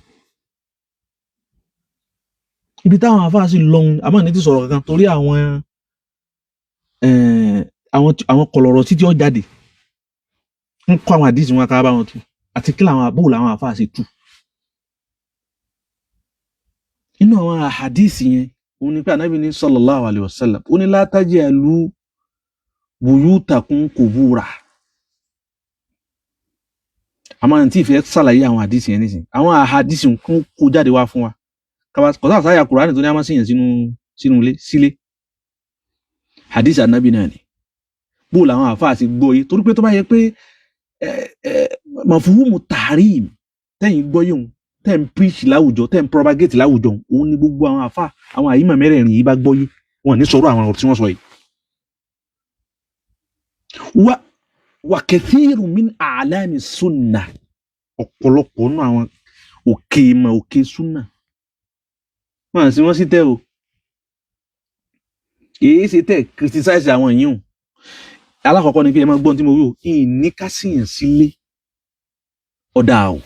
Ibi táwọn àfáà sì lọ́hun, àmọ́ ní ti sọ̀rọ̀ kankan torí àwọn àwọn kọ̀lọ̀rọ̀ títí ó jáde ń kọ́ àwọn àdísì wọn ká bá wọn tú, àti kí làwọn àbúrò làwọn àfáà sì tú. Inú àwọn àhàdísì yẹn, òun ni pé Ànábì ní sallallahu alayhi wa sallam, ó ní la taj'alu buyutakum qubura. Àmọ́ àǹtí ìfẹ́ ṣàlàyé àwọn àdísì yẹn nísìnyí, àwọn àhàdísì ń kó jáde wá fún wa. Kọ̀sá àsáyà Kùránì tó ní a máa sìyàn sínú ilé sílé. Hadith Ànábì náà ni. Bó làwọn àfáà ti gbọ́ yé, torí pé tó bá yẹ pé mafhumu tahrim tẹ́yìn gbọ́ yé òun, tẹ́ ń preach láwùjọ, tẹ́ ń propagate láwùjọ, òun ni gbogbo àwọn àfáà, àwọn àyímọ̀ mẹ́rẹ̀ẹ̀rin yìí bá gbọ́ yé, wọn ní sọ̀rọ̀ àwọn ọ̀rọ̀ tí wọ́n sọ yìí. Wá Wa kathiru min a'lami sunna, ọ̀pọ̀lọpọ̀ nínú àwọn òkè ìmọ̀, òkè sunna, wọn sì wọ́n sì tẹ́ o. Èyí ṣe tẹ́ criticize àwọn yìí o. Alákọ̀ọ́kọ́ ni pé ẹ máa gbọ́n tí mo wí o, ìní ká síyàn sílé ọ̀dà o,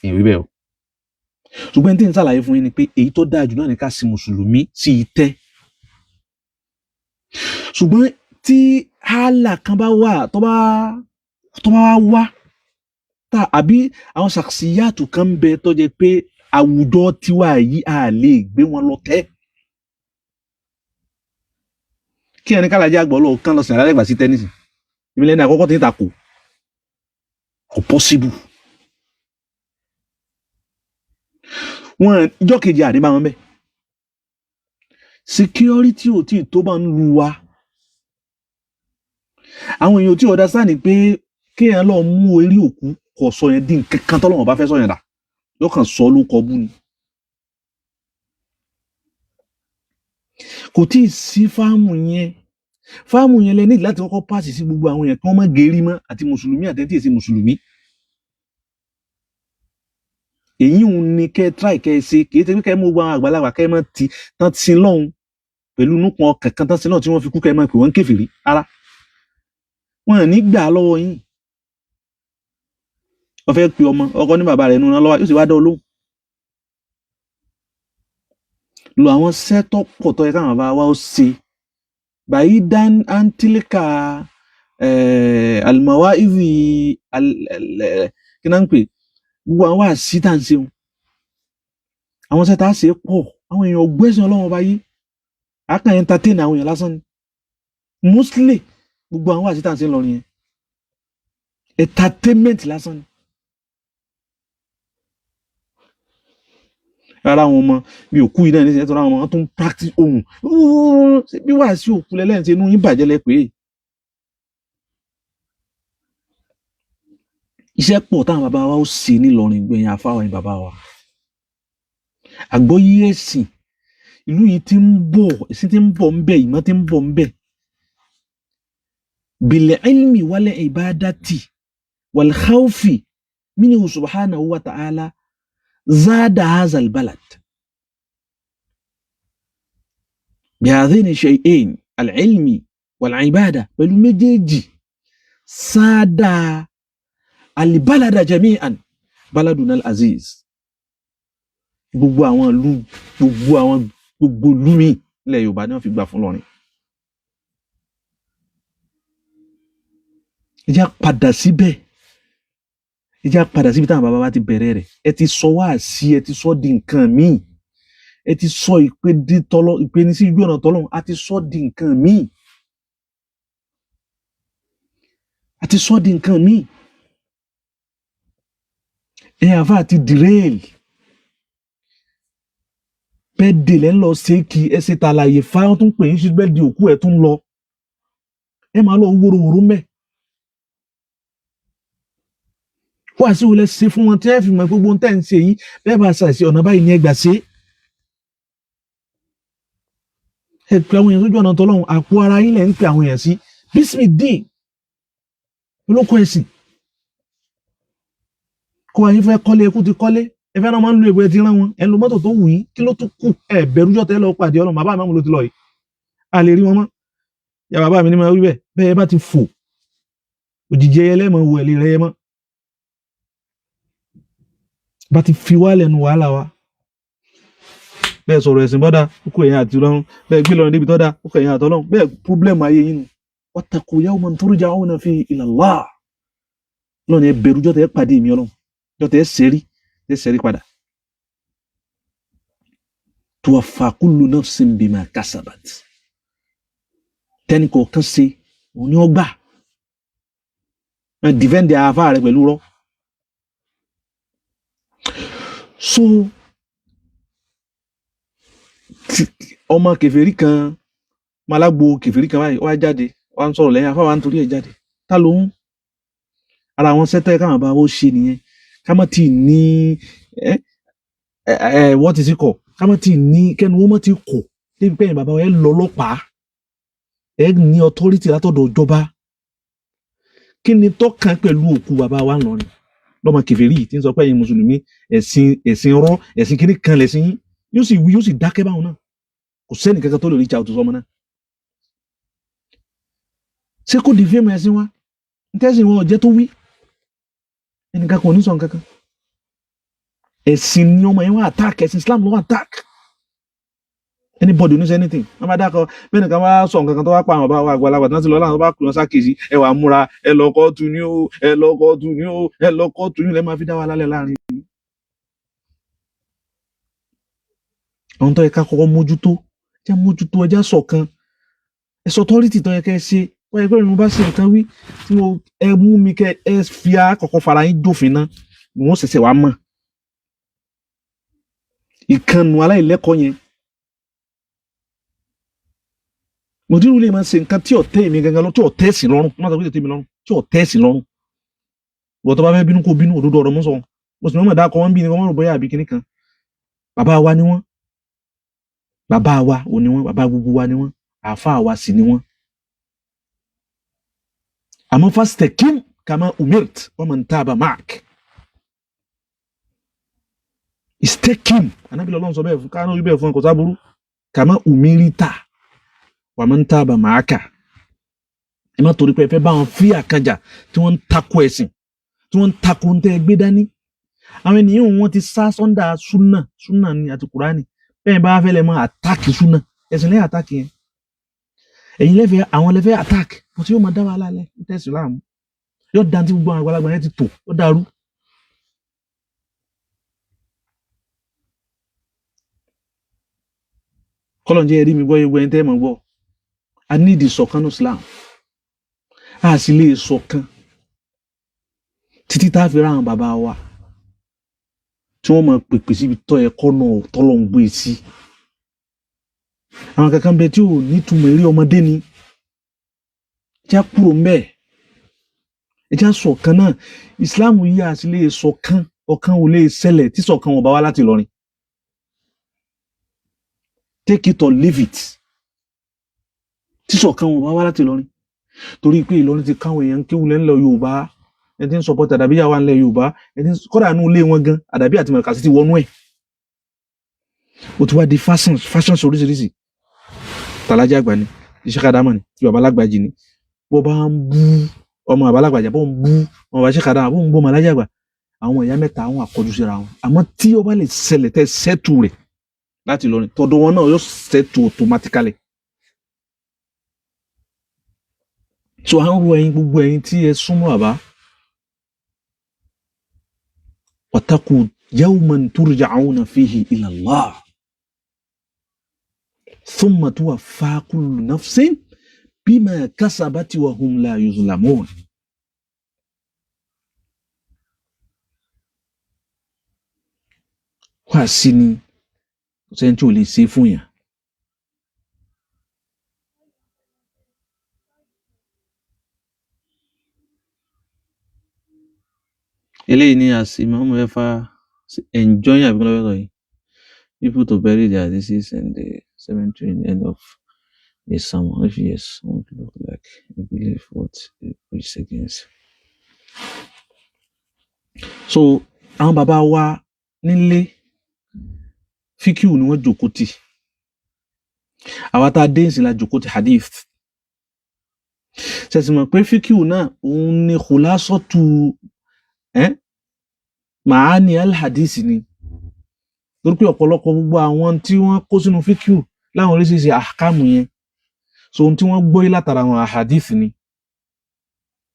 ìwí bẹ́ẹ̀ o. Ṣùgbọ́n tí n ṣàlàyé fún yín ni pé èyí tó dáa jù náà ni ká sin mùsùlùmí sí itẹ́. Ṣùgbọ́n tí hálà kan bá wà tó bá wá tá àbí àwọn ṣàṣìyàtù kan ń bẹ tó jẹ́ pé àwùjọ tiwa yìí a lè gbé wọn lọ tẹ́. Kí ẹni kálàjẹ́ àgbọ̀ lọ kán lọ sìn alálẹ́gbà sí tẹ́nísì, ìbílẹ̀ ní àkọ́kọ́ tí ń takò kò pọ́síbù. Wọn ìjọ́ kejì àdébá wọn bẹ́ẹ̀. Security ò tí tó bá ń lu wa. Àwọn èèyàn ò tí understand pé kéèyàn lọ mú orí òkú kò sọ yẹn dín kankan tọ́lọ́wọ́n bá fẹ́ sọ yẹn dà, yóò kàn sọ ló kọ bú ni. Kò tí ì sí fáàmù yẹn. Fáàmù yẹn lẹ ní láti kọ́kọ́ pàṣẹ sí gbogbo àwọn èèyàn kí wọ́n má gerí mọ́, àti mùsùlùmí àti ẹni tí ì ṣe mùsùlùmí. Èyí ń ní kẹ́ tíráì kẹ́ ẹ ṣe, kì í ṣe pé kẹ́ ẹ mú gbogbo àwọn àgbàlagbà kẹ́ ẹ mọ́ ti tán sin lọ́hùn pẹ̀lú inú kan ọkàn kan tán sin lọ́hùn tí wọ́n fi kú kẹ́ ẹ mọ́ pé wọ́n ń kèfèrí rárá. Wọn ò ní gbà á lọ́wọ́ yín. Wọ́n fẹ́ pe ọmọ ọkọ ní bàbá rẹ̀ nínú lọ́wọ́, yóò sì wá dán olóhùn. Lo àwọn sẹ́tọ̀ pọ̀ tó yẹ káwọn bàbá wa ó ṣe. Bàyí dán antílíkà àlùmọ̀wá ìzì kí náà ń pè gbogbo àwọn wà sí tá à ń ṣeun. Àwọn sẹ́tà ṣe pọ̀, àwọn èèyàn gbẹ́sìn Ọlọ́run ọba yìí. A kàn entertain àwọn èèyàn lásán ni. Mostly gbogbo àwọn wà sí tá à ń ṣe lọrin yẹn. Entertainment lásán ni. Rárá àwọn ọmọ mi ò kú iná ní ìsìn, àwọn ọmọ tó ń practice ohun bí wàá sí òkú lẹ́lẹ́yìn tí inú yín bàjẹ́ lẹ pé iṣẹ́ pọ̀ táwọn bàbá wa ó ṣe nílọrin gbẹ̀yìn àfáwọn yìí bàbá wa. Àgbọ́yé ẹ̀sìn ìlú yìí ti ń bọ̀, ẹ̀sìn ti ń bọ̀ ń bẹ̀, ìmọ̀ ti ń bọ̀ ń bẹ̀. Bil ilmi wal ibadati wal khawfi minhu subhanahu wa ta'ala zada hadha albalad bihadhini shay'ain alilmi walibada, pẹ̀lú méjèèjì sáádà alibalada jami'an baladuna alaziz, gbogbo àwọn ìlú, gbogbo àwọn gbogbo ìlú mi ilẹ̀ Yorùbá ni wọ́n fi gbà fún Ìlọrin. Ẹ jẹ́ padà síbẹ̀, ẹ jẹ́ padà síbi táwọn bàbá wa ti bẹ̀rẹ̀ rẹ̀. Ẹ ti sọ wá sí, ẹ ti sọ di nǹkan míì, ẹ ti sọ ìpè di tọlọ, ìpè ní sí ojú ọ̀nà tọlọ́run, a ti sọ di nǹkan míì, a ti sọ di nǹkan míì. Ẹ àfa ti derail bẹ́ẹ̀ dè lẹ́ ń lọ ṣe kí ẹ ṣe tàlàyé fáwọn tó ń pè yín sí bẹ́ẹ̀ di òkú ẹ̀ tún lọ, ẹ máa lọ wóróworó mẹ́. Wá sí wọlé ṣe fún wọn tí ẹ fi mọ̀ gbogbo ohun tẹ́ ń ṣe yìí, bẹ́ẹ̀ bá ṣàṣì ọ̀nà báyìí ní ẹgbàá ṣe. Ẹ pe àwọn èèyàn sójú ọ̀nà tọ́lọ́run, àpò ara yín lẹ̀ ń pe àwọn èèyàn sí bísímì dín olóko ẹ̀sìn. Kó ayé fẹ́ kọ́lé, ẹkú ti kọ́lé, ẹ fẹ́ náà máa ń lo ègbò ẹ ti rán wọn, ẹ lo mọ́tò tó wù yín, kí ló tún kù? Ẹ bẹ̀rù jọ́tẹ́ lọ pàdé Ọlọ́run. Bàbá mi ló ti lọ yìí, a lè rí wọn mọ́. Ya bàbá mi ní máa wí bẹ́ẹ̀, bẹ́ẹ̀ bá ti fò òjijì ẹyẹ lẹ́mọ̀ wọ ẹ̀lẹ́ rẹ mọ́. Bá ti fi wá lẹ́nu wàhálà wa, bẹ́ẹ̀ sọ̀rọ̀ ẹ̀sìn bọ́dà ó kó ẹ̀yìn àti Ọlọ́run, bẹ́ẹ̀ gbé lọ́run débi tọ́da ó kó ẹ̀yìn àti Ọlọ́run, bẹ́ẹ̀ públẹ̀mù ayé yín nu. Wattaqu yawman turja'una fihi ila Allah. Lọ́nà ẹ bẹ̀rù jọ́tẹ̀ ẹ pàdé mi Ọlọ́run, jọ́tẹ̀ ẹ sẹ́rí padà. Tuwaffa kullu nafsin bima kasabat. Tẹ́nì kọ̀ọ̀kan ṣe òun ni ó gbà. Ẹ dìfẹ́ǹdì àáfà rẹ pẹ̀lú rọ́. So ọmọ kèfèrí kan, malágbo kèfèrí kan báyìí, ó wá jáde, ó wá ń sọ̀rọ̀ lẹ́yìn àáfà wa ń torí ẹ̀ jáde. Ta ló ń? Ara àwọn sẹ́tẹ̀ káwọn bá wọ́n ṣe nìyẹn. Ká má tí ní wọ́n ti sí kọ̀, ká má tí ní kẹ́nu wọ́n má ti kọ̀ débi pé ẹ̀yin bàbá wa ẹ lọ ọlọ́pàá, ẹ ní authority látọ̀dọ̀ ìjọba. Kí ni tó kàn pẹ̀lú òkú bàbá wa ńlọrin lọ́mọ kèfèrí yìí tí ń sọ pé ẹ̀yin mùsùlùmí, ẹ̀sìn ẹ̀sìn rọ́, ẹ̀sìn kíní kan lẹ̀sìn yín? Yóò sì wí, yóò sì dákẹ́ báwọn náà. Kò sẹ́ni kankan tó lè reach out sọmọ náà. Ṣé kò di fíìmù ẹ̀sìn wa ntẹ́sìn wọn ọ̀jẹ́ tó wí? Ẹnìkan kò ní sọ nǹkan kan. Ẹ̀sìn ni ọmọ yẹn wọ́n attack, ẹ̀sìn Islam ló wọ́n attack. Anybody ò ní sọ anything. Wọ́n bá dákọ̀ bẹ́ẹ̀ nìkan wá sọ nǹkan kan tó wá pa àwọn bàbá wa àgbàlagbà tí wọ́n ti lọ láwọn bá kú wọn sákèsí. Ẹ wàá múra, ẹ lọ kóòtù ní o, ẹ lọ kóòtù ní o, ẹ lọ kóòtù ní o, lẹ́ máa fi dá wa lálẹ́ láàrin. Àwọn tó yẹ ká kọ́kọ́ mójútó, ẹ jẹ́ mójútó, ẹ jẹ́ ṣọ̀kan, ẹ sọ authority tó yẹ kẹ́ ẹ ṣe. Wọ́n yẹ pé mo bá ṣe nǹkan wí tí mo ẹ mú mi kẹ́ ẹ fi àkọ́kọ́ fara yín jófin náà, wọ́n ṣẹ̀ṣẹ̀ wá mọ̀ ìkànnù aláìlẹ́kọ̀ọ́ yẹn. Mùdírù lè máa ṣe nǹkan tí ọ̀tẹ́ mi gangan lọ, tí ọ̀tẹ́ sí lọ́rùn, má sọ pé tèmi lọ́rùn, tí ọ̀tẹ́ sí lọ́rùn. Wọ́n tó bá fẹ́ bínú kó bínú, òdodo ọ̀rọ̀ mọ́ sọ. Mo sì mọ̀ dákọ̀ wọ́n bí ni wọ́n rò bóyá àbí kinní kan. Bàbá wa ni wọ́n, bàbá wa ò ní wọ́n, bàbá gbogbo wa ni wọ́n, àáfàá wa sì ni wọ́n. Àmọ́ fastaqim kama umirt wa man taba ma'ak. Istaqim, anábìlẹ̀ Ọlọ́run sọ bẹ́ẹ̀ fún káánú orí bẹ́ẹ̀ fún ọkọ̀ sábúrú, kama umirita wa man taba ma'aka. Ẹ má torí pé ẹ fẹ́ bá wọn fí àkànjà tí wọ́n ń takò ẹ̀sìn, tí wọ́n ń takò ń tẹ́ ẹ gbé dání. Àwọn ènìyàn wọn ti sá sọ́ndà súnà, súnà ni àti kùránì. Bẹ́ẹ̀ bá fẹ́ lẹ mọ́ àtàkì súnà, ẹ̀sìn lẹ́yìn àtàkì yẹn, ẹ̀yin lẹ́fẹ̀ẹ́, àwọn lẹ́fẹ̀ẹ́ àtàkì bó ti yóò máa dá wàhálà lẹ̀ ń tẹ̀sí láàmú, yóò dá tí gbogbo àwọn àgbàlagbà yẹn ti tò ó dàrú. Kọ́lọ̀ ń jẹ́ ẹ̀rí mi gbọ́ ewu ẹni tẹ́ ẹ̀ mọ̀ gbọ́. A ní ìdí ṣọ̀kan ní Islam, a sì lè ṣọ̀kan títí tá a fi ra àwọn bàbá wa tí wọ́n máa pèpè síbi tọ́ ẹ̀kọ́ náà tọ́lọ̀ ń gbé sí. Àwọn kankan bẹ tí ò nítumọ̀, eré ọmọdé ni. Já kúrò ń bẹ̀, ẹ já ṣọ̀kan náà. Islam yìí, a sì lè ṣọ̀kan, ọ̀kan ò lè ṣẹlẹ̀ tí ṣọ̀kan wọn bá wá láti Ìlọrin. Take it or leave it, tí ṣọ̀kan wọn bá wá láti Ìlọrin, torí pé Ìlọrin ti káwọn èèyàn kéwú lẹ́ ńlẹ̀ Yorùbá. Ẹni tí ń support àdàbí yà wà ńlẹ̀ Yorùbá, ẹni tí kọ́dà nínú ilé wọn gan, àdàbí àti mọ̀ọ́kàsí ti wọnú ẹ̀. Ó ti wá di fashion, fashion oríṣiríṣi. Tàlájà àgbà ni, iṣẹ́ kàdámà ni, tí baba alágbàjì ni. Bó bá ń bú ọmọ baba alágbàjì, bó ń bú ọmọ baba ṣẹ́kàdámà, bó ń bú ọmọ alájà àgbà, àwọn ìyá mẹ́ta àwọn àkọjú síra wọn. Àmọ́ tí ó bá lè ṣẹlẹ̀ tẹ́ sẹ́tù rẹ̀ láti Ìlọrin, tọ̀dọ̀ wọn náà yóò sẹ́tù automatically. So à ń ro ẹ̀yin, gbogbo ẹ̀yin tí ẹ súnmọ́ bàbá, wattaqu yawman turja'una fihi ila Allah thumma tuwaffa kullu nafsin bima kasabati wa hum la yuzlamun. Wá sí ni kò sẹ́ni tí ò lè ṣe fún yàn. Eléyìí ni as Imam Efa enjoying àbí kí ló fẹ́ sọ yìí, people to bury their deceased in the cemetery in the end of a sermon. If yes, won't look like you believe what you preach against. So àwọn bàbá wa nílé, fíkìú ni wọ́n jókòó tì. Àwa tá a dé ìsìn la jókòó ti hadith. Ṣẹ̀sì mọ̀ pé fíkìú náà òun ni khulasatu màání al-hadith ni, torí pé ọ̀pọ̀lọpọ̀ gbogbo àwọn tí wọ́n kó sínú fíkìú láwọn oríṣiríṣi àkàmù yẹn, so ohun tí wọ́n gbóyé látara àwọn àhadith ni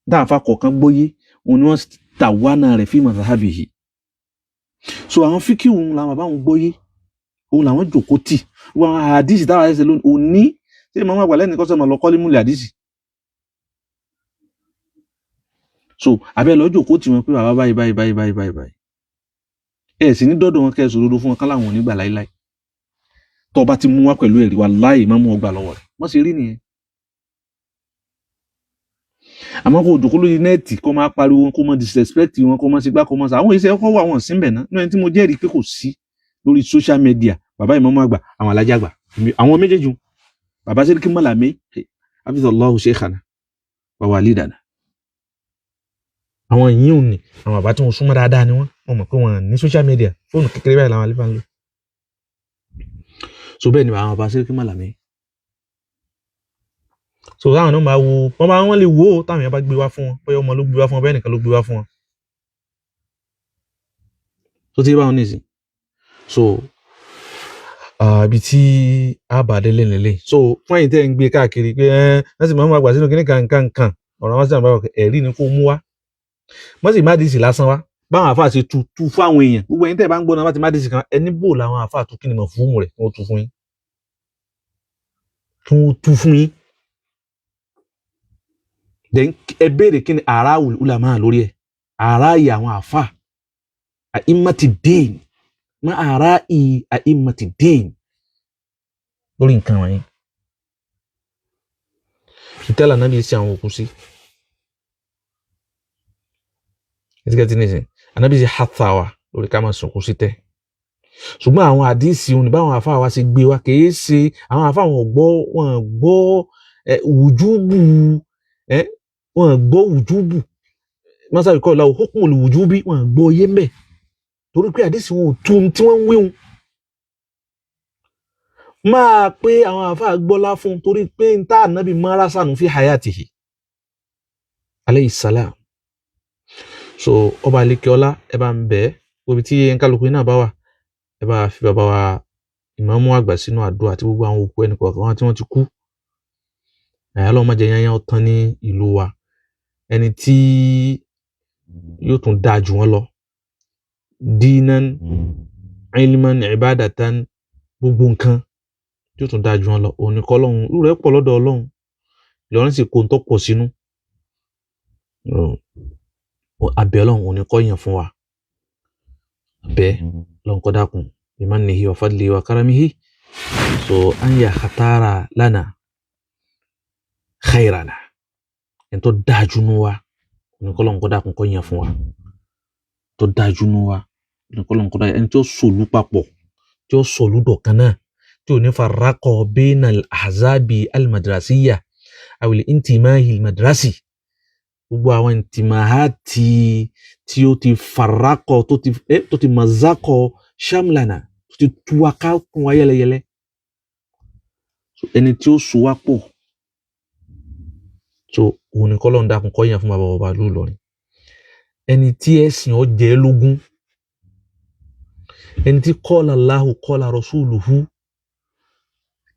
dáàfà kọ̀ọ̀kan gbóyé, òun ni wọ́n tàwánà rẹ̀ fi madhhabihi. So àwọn fíkìú òun làwọn bàbá wọn gbóyé, òun làwọn jòkó tì. Wọn àwọn àhadith táwọn ẹsẹ̀ lónìí òní ṣé màmá àgbà lẹ́nu kọ́sọ́ máa lọ kọ́lé múlẹ̀ àdìsí. So abẹ́ lọ jòkó tì wọn pé bàbá báyìí báyìí báyìí báyìí báyìí báyìí, ẹ sì ní dọ́dọ̀ wọn kẹ́ ẹ sòdodo fún wọn kán láwọn ò ní gbà láíláí. Tó o bá ti mú wá pẹ̀lú ẹ̀rí wa láì má mú ọgbà lọ́wọ́ rẹ̀, wọ́n sì rí nìyẹn. Àmọ́ kò jòkó lórí net kó máa pariwo, kó máa disrespect wọn, kó máa ṣe gbá, kó máa ṣe àwọn iṣẹ́ ọkọ̀ wà wọ́n síbẹ̀ náà. Nínú ẹni tí mo jẹ́rìí pé kò sí lórí social media, bàbá ìmáàmù àgbà, àwọn alájà àgbà, àwọn méjèèjì, bàbá Sẹ́ríkì Mọ́làmí hafizallahu sheikhana wa walidana. Àwọn yìí ò ní àwọn bàbá tí wọ́n súnmọ́ dáadáa ni wọ́n. Wọ́n mọ̀ pé wọ́n ní social media, fóònù kékeré báyìí làwọn àlefa ń lò. So bẹ́ẹ̀ ni àwọn bàbá Sẹ́ríkì Màlàmí. So táwọn náà máa wo, wọ́n máa wọ́n lè wo ó táwọn èèyàn bá gbé wá fún wọn, bóyá ọmọ ló gbé wá fún wọn, bóyá ẹnìkan ló gbé wá fún wọn. Tó ti bá wọn nísìn. So ibi tí a bá délé nílé. So fún ẹ̀yin tẹ́ ń gbé káàkiri pé ẹ́ wọ́n sì máa ń wá gbà sínú kíní kankan kan ọ̀rọ̀ wọn sì máa bá wọn ẹ̀rí ni kó mú wá. Wọ́n sì má dìísì lásán wá. Báwọn àáfàá ṣe tu tu fún àwọn èèyàn. Gbogbo ẹ̀yin tẹ́ bá ń gbọ́ náà bá ti má dìísì kan, ẹni bò làwọn àáfàá tu kí ni mọ̀ fún rẹ̀ kí wọ́n tu fún yín. Kí wọ́n tu fún yín. Then ẹ béèrè kí ni àrà ulama lórí ẹ̀. Àrà yìí àwọn àáfàá. A'immati din. Ma àrà yìí a'immati din. Lórí nǹkan wọ̀nyí. Ìtẹ́lá náà bí sí àwọn òkú sí. Ẹtíkẹ́tì nìsín. Ànábì ṣe hathawa lórí ká máa sìnkú sí tẹ́. Ṣùgbọ́n àwọn àdìsí òní báwọn àáfàá wa ṣe gbé wa kìí ṣe àwọn àáfàá wọn gbọ́ wọn gbọ́ ẹ wùjúbù ẹ wọn gbọ́ wùjúbù mọ́sáàbí kọ́ ìlà hukmul wùjúbí wọn gbọ́ yé mbẹ́ torí pé àdìsí wọn ò tún tí wọ́n ń wíhun. Máa pé àwọn àáfàá gbọ́lá fún torí pé ń tá ànábì mara sànù fi hayatihi alayhi salam. So ọba alekeọlá ẹ bá ń bẹ̀ ẹ́ gbogbo tí nkálukú iná bá wà ẹ bá fi bàbá wa ìmáàmù àgbà sínú àdúrà àti gbogbo àwọn òkú ẹnì kọ̀ọ̀kan wọn tí wọ́n ti kú. Ọlọ́run má jẹ́ yányán tán ní ìlú wa. Ẹni tí yóò tún dáa jù wọ́n lọ dinan ilman ibadatan gbogbo nǹkan yóò tún dáa jù wọ́n lọ òun ni kọ́ Ọlọ́run irú rẹ̀ pọ̀ lọ́dọ̀ Ọlọ́run. Ìlọrin sì kó ń tọ́pọ̀ sínú. Abẹ́ Ọlọ́run òun ni kó yàn fún wa. Abẹ́ Ọlọ́run kó dákun bimannihi wa fadlihi wa karamihi so an yakhtara lana khairana ẹni tó dáa jù nù wa òun ni kọ́ Ọlọ́run kó dákun kó yàn fún wa. Tó dáa jù nù wa òun ni kọ́ Ọlọ́run kó dákun ẹni tó sòlú papọ̀ tí ó sòlú dọ̀kan náà tí ò ní farraqa bayna al-ahzabi al-madrasiyya aw al-intimahi al-madrasi gbogbo àwọn intimahati tí ó ti farraqa tó ti mazakọ shamlana tó ti tú wa ká kún wa yẹlẹyẹlẹ. So ẹni tí ó so wá pọ̀ so òun ni kọ́lọ́run dákun kó yàn fún bàbá ọba ìlú Ìlọrin. Ẹni tí ẹ̀sìn ó jẹ́ lógún, ẹni tí qala Allahu qala rasuluhu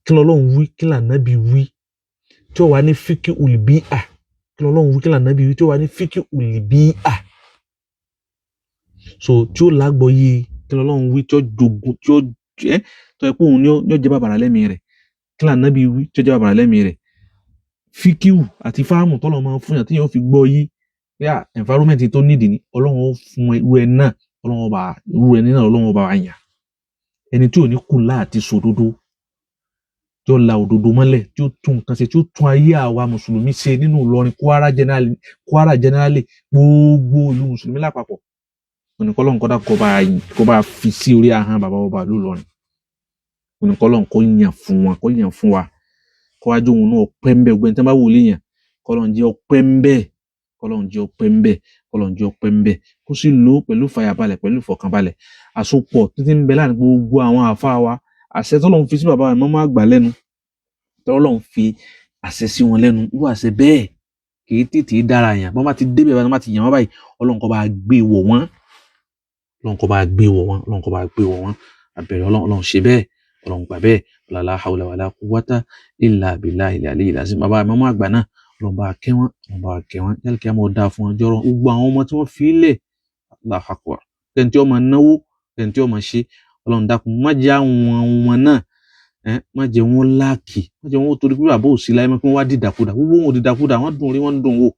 kí lọ́lọ́run wí kí lànábì wí tí ó wà ní fíkì ulbíà kí lọ́lọ́run wí kí lànábì wí tí ó wà ní fíkì ulbíà so tí ó lágbọ́yé kí lọ́lọ́run wí tí ó jogun tí ó jẹ́ tó yẹ pé òun ni ó jẹ́ bàbàrà lẹ́mìí rẹ̀ kí lànábì wí tí ó jẹ́ bàbàrà lẹ́mìí rẹ̀ fíkìwù àti fáàmù tọ́lọ̀ máa ń fún yàn tí yóò fi gbọ́ yí pé à environment tó nídìí ni Ọlọ́run ó fún irú ẹ náà Ọlọ́run ọba irú ẹni náà Ọlọ́run ọba wa yàn. Ẹni tí ò ní kù láti sòdodo tí ó la òdodo mọ́lẹ̀ tí ó tún nǹkan ṣe tí ó tún ayé àwa mùsùlùmí ṣe nínú Ìlọrin Kwara generally gbogbo ìlú mùsùlùmí lápapọ̀ òní kọ́lọ́run kọ́dá kó bá fi sí orí ahọ́n bàbá ọba ìlú Ìlọrin. Òní kọ́lọ́run kó yàn fún wọn kó yàn fún wa kó wájú òun náà ọpẹ́ ń bẹ gbogbo ẹni tí wọ́n bá wò lè yàn kọ́lọ́run jẹ́ ọpẹ́ ń bẹ kọ́lọ́run jẹ́ ọpẹ́ ń bẹ kọ́lọ́run jẹ́ ọpẹ́ ń bẹ kó sì lò ó pẹ̀lú fàyàbalẹ̀ pẹ̀lú ìfọ̀kànbalẹ̀ àsopọ̀ títí ń bẹ láàrin gbogbo àwọn àáfàá wa àṣẹ tọ́lọ́run fi sí bàbá ìmáàmù àgbà lẹ́nu tọ́lọ́run fi àṣẹ sí wọn lẹ́nu irú àṣẹ bẹ́ẹ̀ kì í tètè dára yàn bọ́n bá ti débẹ̀ bá ti yàn wọ́n báyìí Ọlọ́run kó bá gbé wọ̀ wọ́n Ọlọ́run kó bá gbé wọ̀ wọ́n Ọlọ́run kó bá gbé wọ̀ wọ́n àbẹ̀rẹ̀ Ọlọ́run ṣe bẹ́ẹ̀ Ọlọ́run gbà bẹ́ẹ̀ la hawla wala quwwata illa billahi al-aliyyil azim. Bàbá ìmáàmù àgbà náà Ọlọ́run bá kẹ́ wọn Ọlọ́run bá kẹ́ wọn jẹ́ kí a mọ̀ dáa fún wọn jọrọ gbogbo àwọn ọmọ tí wọ́n fi lẹ̀ Allahu akbar kẹ́ni tí ó máa náwó kẹ́ni tí ó máa ṣe Ọlọ́run dákun má jẹ́ àwọn ọmọ náà má jẹ́ wọn láàkì má jẹ́ wọn torí pé bàbá ò sí láyé mọ́ kí wọ́n wá dìdàkudà gbogbo wọn ò dìdàkudà wọ́n dùn rí wọ́n dùn wò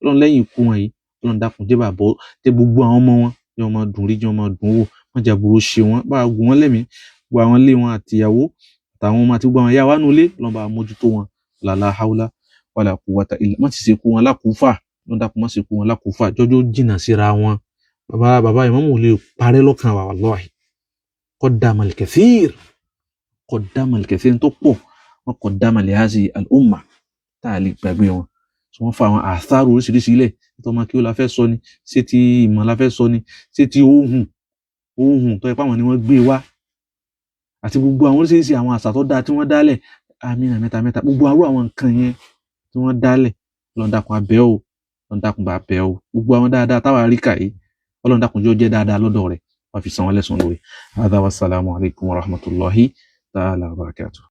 Ọlọ́run lẹ́yìn ikú wọn yìí Ọlọ́run dákun jẹ́ bàbá jẹ́ gbogbo àwọn ọmọ wọn jẹ́ wọn máa dùn rí jẹ́ wọn máa dùn wò má jẹ́ àbúrò ṣe wọn bá a gùn wọn lẹ́mìí gbogbo àwọn ilé wọn àtìyàwó àtàwọn ọmọ àti gbogbo àwọn ìyá wa nulẹ̀ Ọlọ́run bá a mójútó wọn la hawla wala quwwata illa má ti ṣe kú wọn lákùúfà Ọlọ́run dákun má ṣe kú wọn lákùúfà jọjọ́ jìnnà síra wọn bàbá bàbá ìmáàmù ò lè parẹ́ lọ́kàn wa wallahi qaddama al-kathir qaddama al-kathir tó pọ̀ wọn qaddama li hazihi al-umma tá a lè gbàgbé wọn. Tí wọ́n fa àwọn àthárù oríṣiríṣi ilẹ̀ tó máa kí ó la fẹ́ sọ ni, ṣé ti ìmọ̀ la fẹ́ sọ ni, ṣé ti ohùn ohùn tó yẹ pé àwọn ni wọ́n gbé wá, àti gbogbo àwọn oríṣiríṣi àwọn àṣà tó dáa tí wọ́n dálẹ̀, amínà mẹ́ta mẹ́ta, gbogbo arú àwọn nǹkan yẹn tí wọ́n dálẹ̀. Ọlọ́run dákun abẹ́ o, Ọlọ́run dákun bá bẹ́ o, gbogbo àwọn dáadáa táwa rí kà yìí, Ọlọ́run dákun jọ̀ọ́ jẹ́ dáadáa lọ́dọ̀ rẹ̀, wàá fi san wọ́n lẹ́san lórí. Hadha wassalamu alaikum wa rahmatullahi ta'ala wa barakatuh.